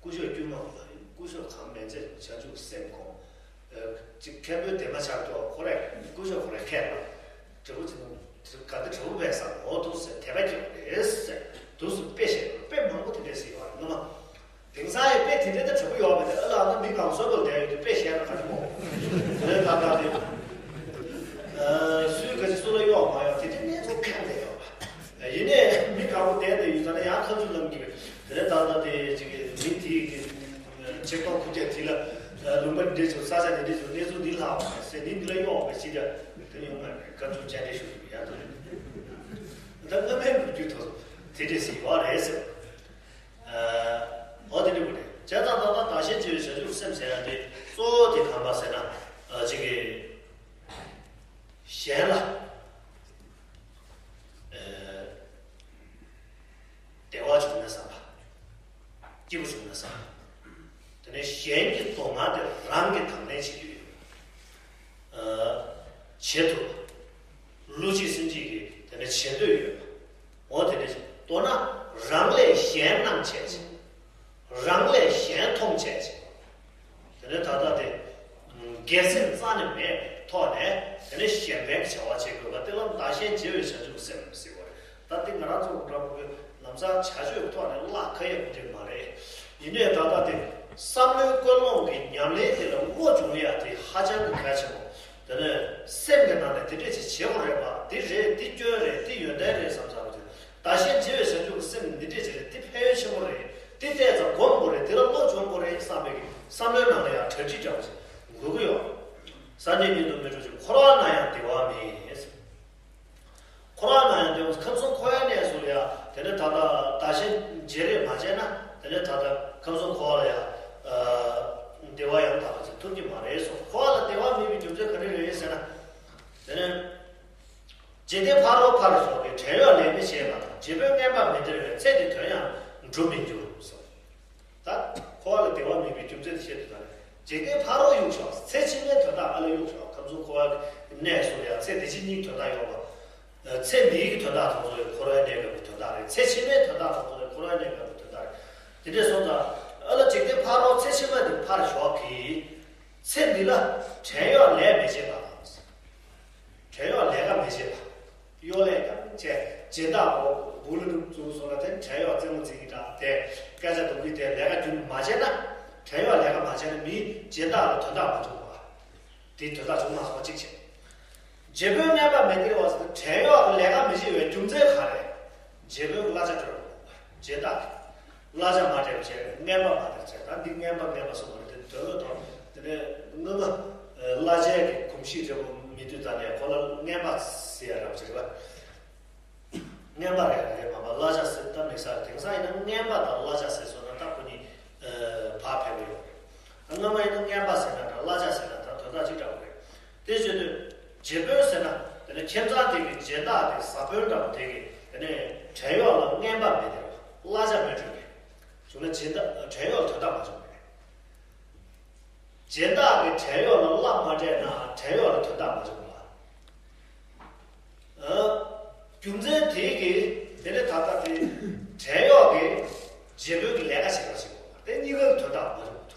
སྐུ་ཞབས་དཀྱུས་མ་ལ་ཡིན། སྐུ་ཞབས་གང་མེད་ཚེ་བྱང་ཆུབ་སེམས་ཁོང་། ཅིག་མཁན་པོའི་དེ་མ་ཆགས་ཀྱོག་ཁོ་རེ་སྐུ་ཞབས་ཁོ་རེ་ཁས་ལ། དྲི་བ་ཅི་ནོ། ག་འདི་དྲི་བ་བས་སམ་འོ་འདུག་ཟེར་དད་པ་སྐྱེ་བ་རེད་ཟེར། འདུག་སུ་དཔེ་བཤད་དཔེ་མང་པོ་དེ་འདྲས་ཟེར་ཡོད་རེད་ངོ་མ། དེང་སང་ཡི་དཔེ་དེ་འདྲས་ད་དྲི་བ་ཡོད་མེད་དེ་ཨ་ལ་ཨ་ན་མི་གང་བཟོ་བར་བསྡད་ཡོད་དེ་དཔེ་བཤད་ན་ག་རེ་མོ། དེ་ལས་ད་ད་དེ། སུས་ག་ཅི་སུ་ལ་གཡོག་མ་གཡོག་དེ་འདྲས་གནས་ཚུལ་ཁ་འདྲ་ཡོད་པ། ཡིན་ནའི་མི་གང་པོ་བསྡད་དེ་ཡོད་ཙང་ན་ཡང་ཁ་མཆུ་ལམ་གྱི་དེ་ལས་ད་ད་དེ་ཅིག་མི་དེའི་གི་ཆིག་སྟོང་ཁུ་རྒྱ་དེ་ལ་ལུང་པ་འདྲས་ཚོ་ས་ཆ་འདི་འདྲས་ཚོ་གནས་ཚུལ་འདི་ལྷག་པ་ཟེར་འདི་འདི་ལ་གཡོག་པའི་ཕྱི་རྒྱ་དེ་ཡོང་མ་རེད། བཀའ་དྲུང་བཅར་འདྲི་ཞུ་གི་ཡ་དོ་རེད། ད་སྔ་མའི་ལོ་རྒྱུས་ཐོག་དེ་འདྲས་ཟེར་ཡོད་རེད་ཟེར། འོ་དེ་འདྲས་པོ་རེད། བྱས་ཙང་ད་ལྟ་བདག་གཞན་བརྗེ་བའི་བྱང་ཆུབ་སེམས་ཟེར་ཡ་དེ་གཙོ་བོ་དེ་གང་པ་ཟེར་ན་ཅིག་གི་གཞན་ལ། བདེ་བ་བྱུང་ན་བསམ་པ། སྐྱིད་པོ་བྱུང་ན་བསམ་པ། དེ་ནས་གཞན་གྱི་སྡུག་བསྔལ་དེ་རང་གིས་དང་ལེན་བྱེད་རྒྱུ་ཡོད། བྱེད་ཐུབ་པ། བསླུ་བྱེད་སེམས་བསྐྱེད་ཀྱིས་དེ་ནས་བྱེད་འདོད་ཡོད་པ། འོ་དེ་ནས་མདོར་ན་རང་ལས་གཞན་སྣང་བྱས་བྱས། རང་ལས་གཞན་མཐོང་བྱས་བྱས། དེ་ནས་ད་ལྟ་དེ། དགེ་སེམས་རྩ་ནས་མེད་པའི་ཐོག་ནས་དེ་ནས་གཞན་ཕན་གྱི་བྱ་བ་བྱེད་དགོས་པ་དེ་ལ་བདག་གཞན་བརྗེ་བའི་བྱང་ཆུབ་སེམས་ཟེར་བ་རེད། ད་ལྟ་ང་རང་ཚོ་འདྲ་པོ་གི་ལམ་སང་བྱ་སྤྱོད་ཐོག་ནས་བརླག་ཁ་ཡག་པོ་དེ་མ་རེད། ཡིན་ནའི་ད་ལྟ་དེ་བསམ་བློའི་ཀུན་སློང་གི་ཉམས་ལེན་དེ་ལ་བློ་སྦྱོང་ཡ་དེ་ཧ་ཅང་གི་གལ་ཆེན་པོ། དེ་ནས་སེམས་ཀྱི་ནང་ནས་དེ་འདྲས་ཅིག་བྱེད་དགོས་རེད་པ། འདི་རེད། འདི་སྐྱོན་རེད། འདི་ཡོན་ཏན་རེད་བསམ་བསམ་དེ། བདག་གཞན་བརྗེ་བའི་བྱང་ཆུབ་ཀྱི་སེམས་འདི་འདྲས་བྱས་ཏེ་འདི་ཕན་ཡོན་ཆེན་པོ་རེད། འདི་བལྟས་ཙང་སྒོམ་དགོས་རེད། འདི་ལ་བློ་སྦྱོང་དགོས་རེད་བསམ་པའི་བསམ་བློའི་ནང་ལ་ཡང་གྲ་སྒྲིག་འདྲ་བོ་ཞིག་དགོས་ཀྱི་ཡོད། སངས་རྒྱས་ཉིད་དུ་མི་འགྲོ་ཞིང་། འཁོར་བ་ན་ཡང་བདེ་བ་མེད། འཁོར་བ་ན་ཡང་བདེ་བ། ཁམས་གསུམ་འཁོར་བའི་གནས་སུ་ལ་ཡང་དེ་ནས་ད་ལྟ་བདག་གཞན་བརྗེ་རེས་མ་བྱས་ན་དེ་ནས་ད་ལྟ་ཁམས་གསུམ་འཁོར་བ་ལ་ཡང་བདེ་བ་ཡང་དག་པ་ཅིག་ཐོབ་ཀྱི་མ་རེད་གསུངས། འཁོར་བ་ལ་བདེ་བ་མེད་པའི་རྒྱུ་མཚན་ག་རེ་རེད་ཟེར་ན། དེ་ནས། འཇིག་རྟེན་ཕ་རོལ་ཕར་ཞོག་པའི། བྲན་གཡོག་ལས་མི་བྱེད་པ་དང་། རྗེ་དཔོན་རྔན་པ་མི་སྟེར་བས། ཚེ་འདི་དོན་ཡང་འགྲུབ་མི་འགྱུར་གསུངས། ད་འཁོར་བ་ལ་བདེ་བ་མེད་པའི་རྒྱུ་མཚན་དེ་བཤད་དུས་ད་ནི་འཇིག་རྟེན་ཕ་རོལ་གཡུག་ཞོག་ཚེ་ཕྱི་མའི་དོན་དག་ཨ་ལ་གཡུག་ཞོག་ཁམས་གསུམ་འཁོར་བ་གི་གནས་སུ་ཡང་ཚེ་འདི་ཕྱི་གཉིས་དོན་དག་ཡོད་པ། ཚེ་འདིའི་གི་དོན་དག་དང་ཚོ་ཡི་འཁོར་བའི་གནས་སྐབས་ཀྱི་དོན་དག་རེད། ཚེ་ཕྱི་མའི་དོན་དག་དང་ཚོ་ཡི་འཁོར་བའི་གནས་སྐབས་ཀྱི་དོན་དག་རེད། དེ་འདྲས་སོང་ཙང་ཨ་ལ་འཇིག་རྟེན་ཕ་རོལ་ཚེ་ཕྱི་མ་འདི་ཕར་ཞོག་གི་ཚེ་འདི་ལ་བྲན་གཡོག་ལས་མི་བྱེད་པ་དང་། བྲན་གཡོག་ལས་ཀ་མི་བྱེད་པ། གཡོག་ལས་ཀྱང་བྱས་སྦྱིན་བདག་གོ་བུ་ལ་ནུབ་བཙུགས་སོང་ན་དེ་བྲན་གཡོག་རྩེད་མོ་རྩེ་གི་འདྲ་དེ་སྐད་ཆ་སྡུག་གི་དེ་ལས་ཀ་རྒྱུན་མ་བྱས་ན། བྲན་གཡོག་ལས་ཀ་མ་བྱས་ན་མིའི་སྦྱིན་བདག་ལ་དོན་དག་མ་བྱུང་བ། དེ་དོན་དག་བྱུང་མ་སོང་བ་གཅིག་བྱས། རྗེ་དཔོན་རྔན་པ་མི་སྟེར་བ་ཟེར་ན་བྲན་གཡོག་ལས་ཀ་མི་བྱེད་པའི་རྒྱུ་མཚན་ག་རེ། རྗེ་དཔོན་གླ་ཆ་སྤྲོད་དགོས་སྦྱིན་བདག་གི། གླ་ཆ་མ་སྤྲད་པ་བྱས་རྔན་པ་མ་སྟེར་བྱས་ད་འདི་རྔན་པ་རྔན་པ་སོང་བ་རེད། དེ་དོན་ལ་དོ་དེ་ནས་སྔོན་མ་གླ་ཆའི་གི་གོམས་གཤིས་འདྲ་པོ་མི་དུས་ད་ནས་ཁོ་ལ་རྔན་པ་ཟེར་ཡ་རབ་ཅིག་རེད་པ། རྔན་པ་རེད་རེད་མ་པ་གླ་ཆ་ཟེར་ད་མི་ཟེར། དེང་སང་ཡིན་ན་རྔན་པ་དང་གླ་ཆ་ཟེར་སོང་ན་ད་ཁོ་གཉིས་བག་ཕེབས་ཡོད་རེད། སྔོན་མ་ཡིན་ན་རྔན་པ་ཟེར་ན་འདྲ་གླ་ཆ་ཟེར་ན་འདྲ་དོན་དག་གཅིག་འདྲ་པོ་རེད། དེ་བྱས་དུས་རྗེ་དཔོན་ཟེར་ན་དེ་ནས་ཁྱིམ་ཚང་དེ་གི་སྦྱིན་བདག་དེ་བཟའ་དཔོན་འདྲ་པོ་དེ་གི་དེ་ནས་བྲན་གཡོག་ལ་རྔན་པ་མི་སྟེར་བ་གླ་ཆ་མི་སྤྲོད་མཁན། བྱུང་ན་སྦྱིན་བདག་བྲན་གཡོག་ལ་དོན་དག་མ་བྱུང་མཁན། སྦྱིན་བདག་གིས་བྲན་གཡོག་ལ་གླ་མ་སྤྲད་ན་བྲན་གཡོག་ལ་དོན་དག་མ་བྱུང་བ། ཨ། རྒྱུ་མཚན་དེ་གིས་དེ་ནས་ད་ལྟ་དེ་བྲན་གཡོག་གིས་རྗེ་དཔོན་གྱི་ལས་ཀ་བྱེད་པ་ཞིག་དགོས་པ་དེ་གཉིས་ཀ་གི་དོན་དག་མ་བྱུང་བ།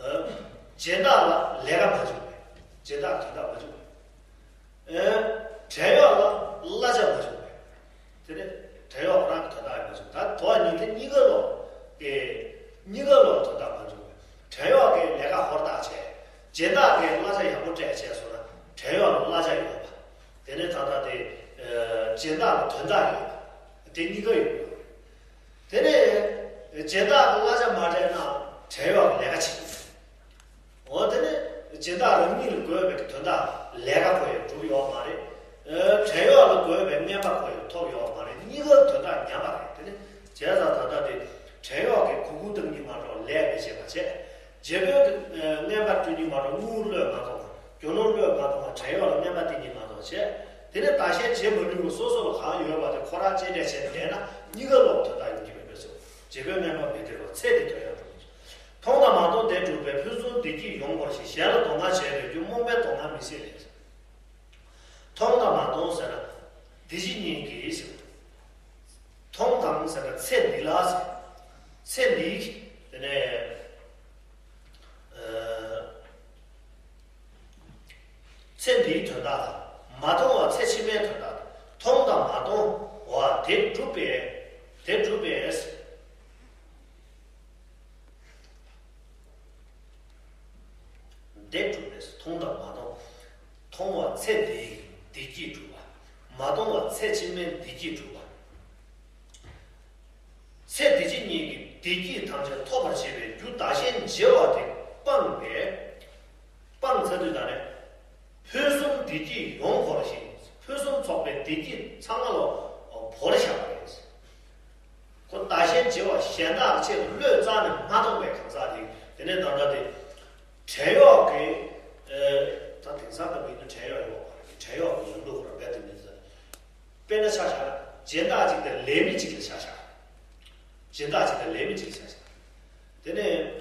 ཨ། སྦྱིན་བདག་ལ་ལས་ཀ་མ་བྱུང་བས་སྦྱིན་བདག་གི་དོན་དག་མ་བྱུང་བས། ཨ། བྲན་གཡོག་ལ་གླ་ཆ་མ་བྱུང་བས། དེ་ནི་བྲན་གཡོག་རང་གི་དོན་དག་མ་བྱུང་། ད་དོ་བ་ཉིད་དེ་གཉིས་ཀ་ལོག་གི་གཉིས་ཀ་ལོག་དོན་དག་མ་བྱུང་བས། བྲན་གཡོག་གི་ལས་ཀ་ཧོར་ཐག་བྱས། སྦྱིན་བདག་གི་གླ་ཆ་ཡག་པོ་སྤྲད་བྱས་སོང་ན་བྲན་གཡོག་ལ་གླ་ཆ་ཡོད་པ། དེ་ནི་ད་ལྟ་དེ་སྦྱིན་བདག་ལ་དོན་དག་ཡོད་པ། དེ་གཉིས་ཀ་ཡོད་པ། དེ་ནས་སྦྱིན་བདག་གི་གླ་ཆ་མ་སྤྲད་ན་བྲན་གཡོག་གི་ལས་ཀ་བྱེད་ཀྱི་མེད། འོ་དེ་ནས་སྦྱིན་བདག་རང་ཉིད་ལ་དགོས་པའི་དོན་དག་ལས་ཀ་ཁོ་ཡང་སྒྲུབ་ཡོད་མ་རེད། བྲན་གཡོག་ལ་དགོས་པའི་རྔན་པ་ཁོ་ཡང་ཐོབ་ཡོད་མ་རེད། གཉིས་ཀ་དོན་དག་ཉམས་པ་རེད། དེ་ནས་བྱས་ཙང་ད་ལྟ་དེ་བྲན་གཡོག་གིས་གུ་གུ་བཏང་གི་མ་གཏོགས་ལས་མི་བྱེད་པ་བྱས། རྗེ་དཔོན་གྱི་རྔན་པ་སྤྲོད་གི་མ་གཏོགས་དངུལ་བློས་མ་གཏོང་བ། རྒྱུ་ནོར་བློས་མ་གཏོང་བ། བྲན་གཡོག་ལ་རྔན་པ་སྟེར་གྱི་མ་གཏོགས་བྱས། དེ་ནས་བདག་གཞན་བརྗེ་མ་ནུས་པ་སོ་སོ་ལ་གང་ཡོད་པ་དེ་ཁོ་རང་གཅེས་སྤྲས་བྱས་བསྡད་ན་གཉིས་ཀ་ལོག་དོན་དག་ཡིན་གྱི་མེད་པས་སོ། རྗེ་དཔོན་རྔན་པ་མི་སྟེར་བར་ཚེ་འདི་དོན་ཡང་འགྲུབ་མི་ཚུགས། མཐོང་དང་མ་མཐོང་དེ་གྲུབ་པས། ཕུན་སུམ་བདེ་སྐྱིད་ཡོངས་འཁོར་ཞིང་། གཞན་ལ་དོ་སྣང་བྱས་པའི་རྒྱུ། རྨོངས་པས་དོ་སྣང་མི་སྲིད་ལས། མཐོང་དང་མ་མཐོང་ཟེར་ན་བདེ་སྐྱིད་གཉིས་ཀྱི་ཟེར། མཐོང་དང་ཟེར་ན་ཚེ་འདི་ལ་ཟེར། ཚེ་འདིའི་དེ་ནས་ཚེ་འདིའི་དོན་དག་དང་། མ་མཐོང་བ་ཚེ་ཕྱི་མའི་དོན་དག་དང་། མཐོང་དང་མ་མཐོང་བ་དེ་གྲུབ་པས། དེ་གྲུབ་པས། དེ་གྲུབ་པས་མཐོང་དང་མ་མཐོང་། མཐོང་བ་ཚེ་འདིའི་བདེ་སྐྱིད་གྲུབ་པ། མ་མཐོང་བ་ཚེ་ཕྱི་མའི་བདེ་སྐྱིད་གྲུབ་པ། ཚེ་འདི་ཕྱི་གཉིས་ཀྱི་བདེ་སྐྱིད་ཐམས་ཅད་ཐོབ་པར་བྱེད་པའི་རྒྱུ་བདག་གཞན་བརྗེ་བ་དེ་སྤངས་པས། སྤངས་ཚར་དུས་ད་ནས་ཕུན་སུམ་བདེ་སྐྱིད་ཡོངས་འཁོར་ཞིང་། ཕུན་སུམ་ཚོགས་པའི་བདེ་སྐྱིད་ཚང་མ་ལོ་བོར་བཞག་པ་རེད། ཁོ་བདག་གཞན་བརྗེ་བ་གཞན་དག་ཆེད་དུ་བློས་བཏང་ནས་མ་གཏོང་བའི་གང་ཟག་དེ། དེ་ནས་ད་ལྟ་དེ་བྲན་གཡོག་གི་ད་དེང་སང་ལྟ་བུ་ཡིན་ན་བྲན་གཡོག་ཡོད་པ་རེད། བྲན་གཡོག་གི་ལམ་ལུགས་ར་བས་དེ་མིན་ཟེར། དཔེར་ན་ཆ་བཞག་ན་སྦྱིན་བདག་ཅིག་དང་ལས་མི་ཅིག་ལ་ཆ་བཞག་སྦྱིན་བདག་ཅིག་དང་ལས་མི་ཅིག་ལ་ཆ་བཞག་དེ་ནས་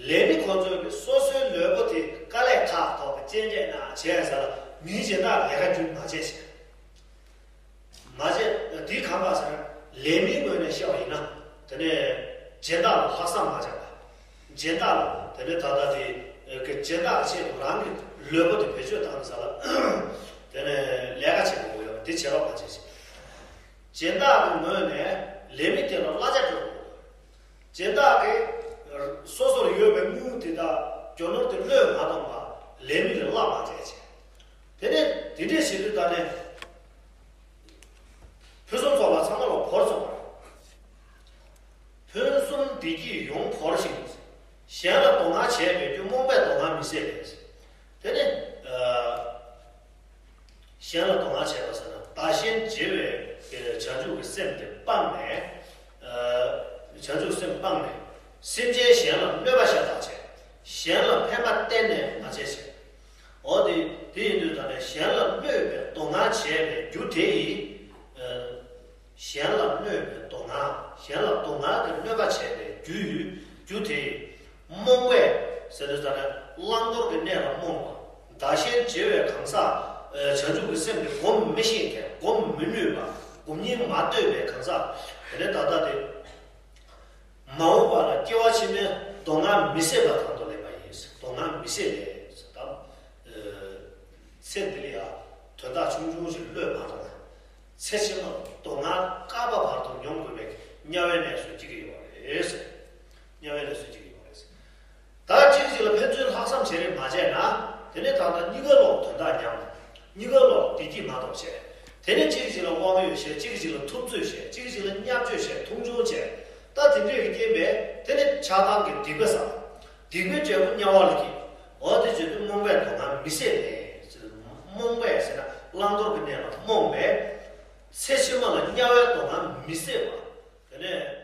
ལས་མི་ཁོ་ཚོས་ཀྱི་སོ་སོའི་ལུས་པོ་དེ་དཀའ་ལས་ཁག་ཐོག་གི་སྤྱན་འདྲེན་གནང་བྱས་ཟེར་ལ་མིའི་སྦྱིན་བདག་ལས་ཀ་རྒྱུན་མ་བྱས་ཤིང་། མ་བྱས་དེ་གང་ག་ཟེར་ན་ལས་མིའི་ངོས་ནས་བཤད་པ་ཡིན་ན། དེ་ནས་སྦྱིན་བདག་ལ་ལྷག་བསམ་མ་བྱས་པ། སྦྱིན་བདག་ལ་དེ་ནས་ད་ལྟ་དེ་གི་སྦྱིན་བདག་ཆེད་དུ་རང་གི་ལུས་པོ་དེ་བེད་སྤྱོད་བཏང་ཟེར་ལ། དེ་ནས་ལས་ཀ་བྱེད་དགོས་ཡོད་པ་དེ་བྱེད་རོགས་མ་བྱས་ཤིང་། སྦྱིན་བདག་གི་ངོས་ནས་ལས་མི་དེ་ལ་གླ་ཆ་སྤྲོད་དགོས། སྦྱིན་བདག་གིས་སོ་སོར་ཡོད་པའི་དངུལ་དེ་དག་རྒྱུ་ནོར་དེ་བློས་མ་གཏོང་བར་ལས་མི་ལ་གླ་མ་བྱས་བྱས། དེ་ནས་དེ་འདྲས་བྱེད་དུས་ད་ནས་ཕུན་སུམ་ཚོགས་པ་ཚང་མ་ལ་བོར་སོང་བ། ཕུན་སུམ་བདེ་སྐྱིད་ཡོངས་འཁོར་ཞིང་། གཞན་ལ་དོ་སྣང་བྱས་པའི་རྒྱུ། རྨོངས་པས་དོ་སྣང་མི་སྲིད་པས། དེ་ནས་ཨ། གཞན་ལ་དོ་སྣང་བྱས་པ་ཟེར་ན་བདག་གཞན་བརྗེ་བའི་བྱང་ཆུབ་ཀྱི་སེམས་དེ་སྤངས་ནས། བྱང་ཆུབ་སེམས་སྤངས་ནས་སེམས་ཅན་གཞན་ལ་གནོད་པ་ཤ་སྟག་བྱས། གཞན་ལ་ཕན་པ་གཏན་ནས་མ་བྱས་ཤིང་། འོ་དེ་དེ་ཡིན་དུས་ད་ནས་གཞན་ལ་གནོད་པའི་དོ་སྣང་བྱས་པའི་རྒྱུ་དེ་ཡིས། གཞན་ལ་གནོད་པའི་དོ་སྣང་། གཞན་ལ་དོ་སྣང་གི་གནོད་པ་བྱས་པའི་རྒྱུ་ཡིས་རྒྱུ་དེ་ཡིས། རྨོངས་པས་ཟེར་དུས་ད་ནས་བླང་དོར་གྱི་གནས་ལ་རྨོངས་པ། བདག་གཞན་བརྗེ་བའི་གང་ཟག་བྱང་ཆུབ་ཀྱི་སེམས་དེ་སྒོམ་མི་ཤེས་མཁན། སྒོམ་མི་ནུས་པ། སྒོམ་ཉིད་མ་གཏོད་པའི་གང་ཟག་དེ་ནས་ད་ལྟ་དེ། མ་འོངས་པ་ལ་སྐྱེ་བ་ཕྱི་མའི་དོ་སྣང་མི་སྲིད་པ་དང་དུ་ལེན་པ་ཡིན། དོ་སྣང་མི་སྲིད་པས་དམ། ཚེ་འདི་ལ་ཡང་དོན་དག་ཆུང་ཆུང་ཞིག་བློས་མ་གཏོང་བ། ཚེ་ཕྱི་མ་དོ་སྣང་བསྐལ་པ་བར་དུ་མྱོང་དགོས་པའི་དམྱལ་བའི་གནས་སུ་སྐྱེ་གི་ཡོད་རེད། དམྱལ་བའི་གནས་སུ་སྐྱེ་གི་ཡོད་རེད། ད་གཅིག་གཅིག་ལ་ཕན་ཚུན་ལྷག་བསམ་བྱེད་རེས་མ་བྱས་ན། དེ་ནས་ད་ལྟ་གཉིས་ཀ་ལོག་དོན་དག་ཉམས། གཉིས་ཀ་ལོག་བདེ་སྐྱིད་མ་ཐོབ་བྱས། དེ་ནས་གཅིག་གཅིག་ལ་དབང་ཡོད་བྱས། གཅིག་གཅིག་ལ་ཐུབ་ཚོད་བྱས། གཅིག་གཅིག་ལ་བརྙས་བཅོས་བྱས། མཐོང་ཆུང་བྱས། ད་དེ་འདྲས་ཀྱི་རྐྱེན་པས་དེ་ནས་ཆགས་སྡང་གི་སྡིག་པ་བསགས། སྡིག་པའི་འབྲས་བུ་དམྱལ་བ་ལ་སྐྱེ། འོ་དེ་བྱེད་དུས་རྨོངས་པས་དོ་སྣང་མི་སྲིད་པས། རྨོངས་པས་ཟེར་ན་བླང་དོར་གྱི་གནས་ལ་རྨོངས་པས། ཚེ་ཕྱི་མ་ལ་དམྱལ་བའི་དོ་སྣང་མི་སྲིད་པ། དེ་ནས་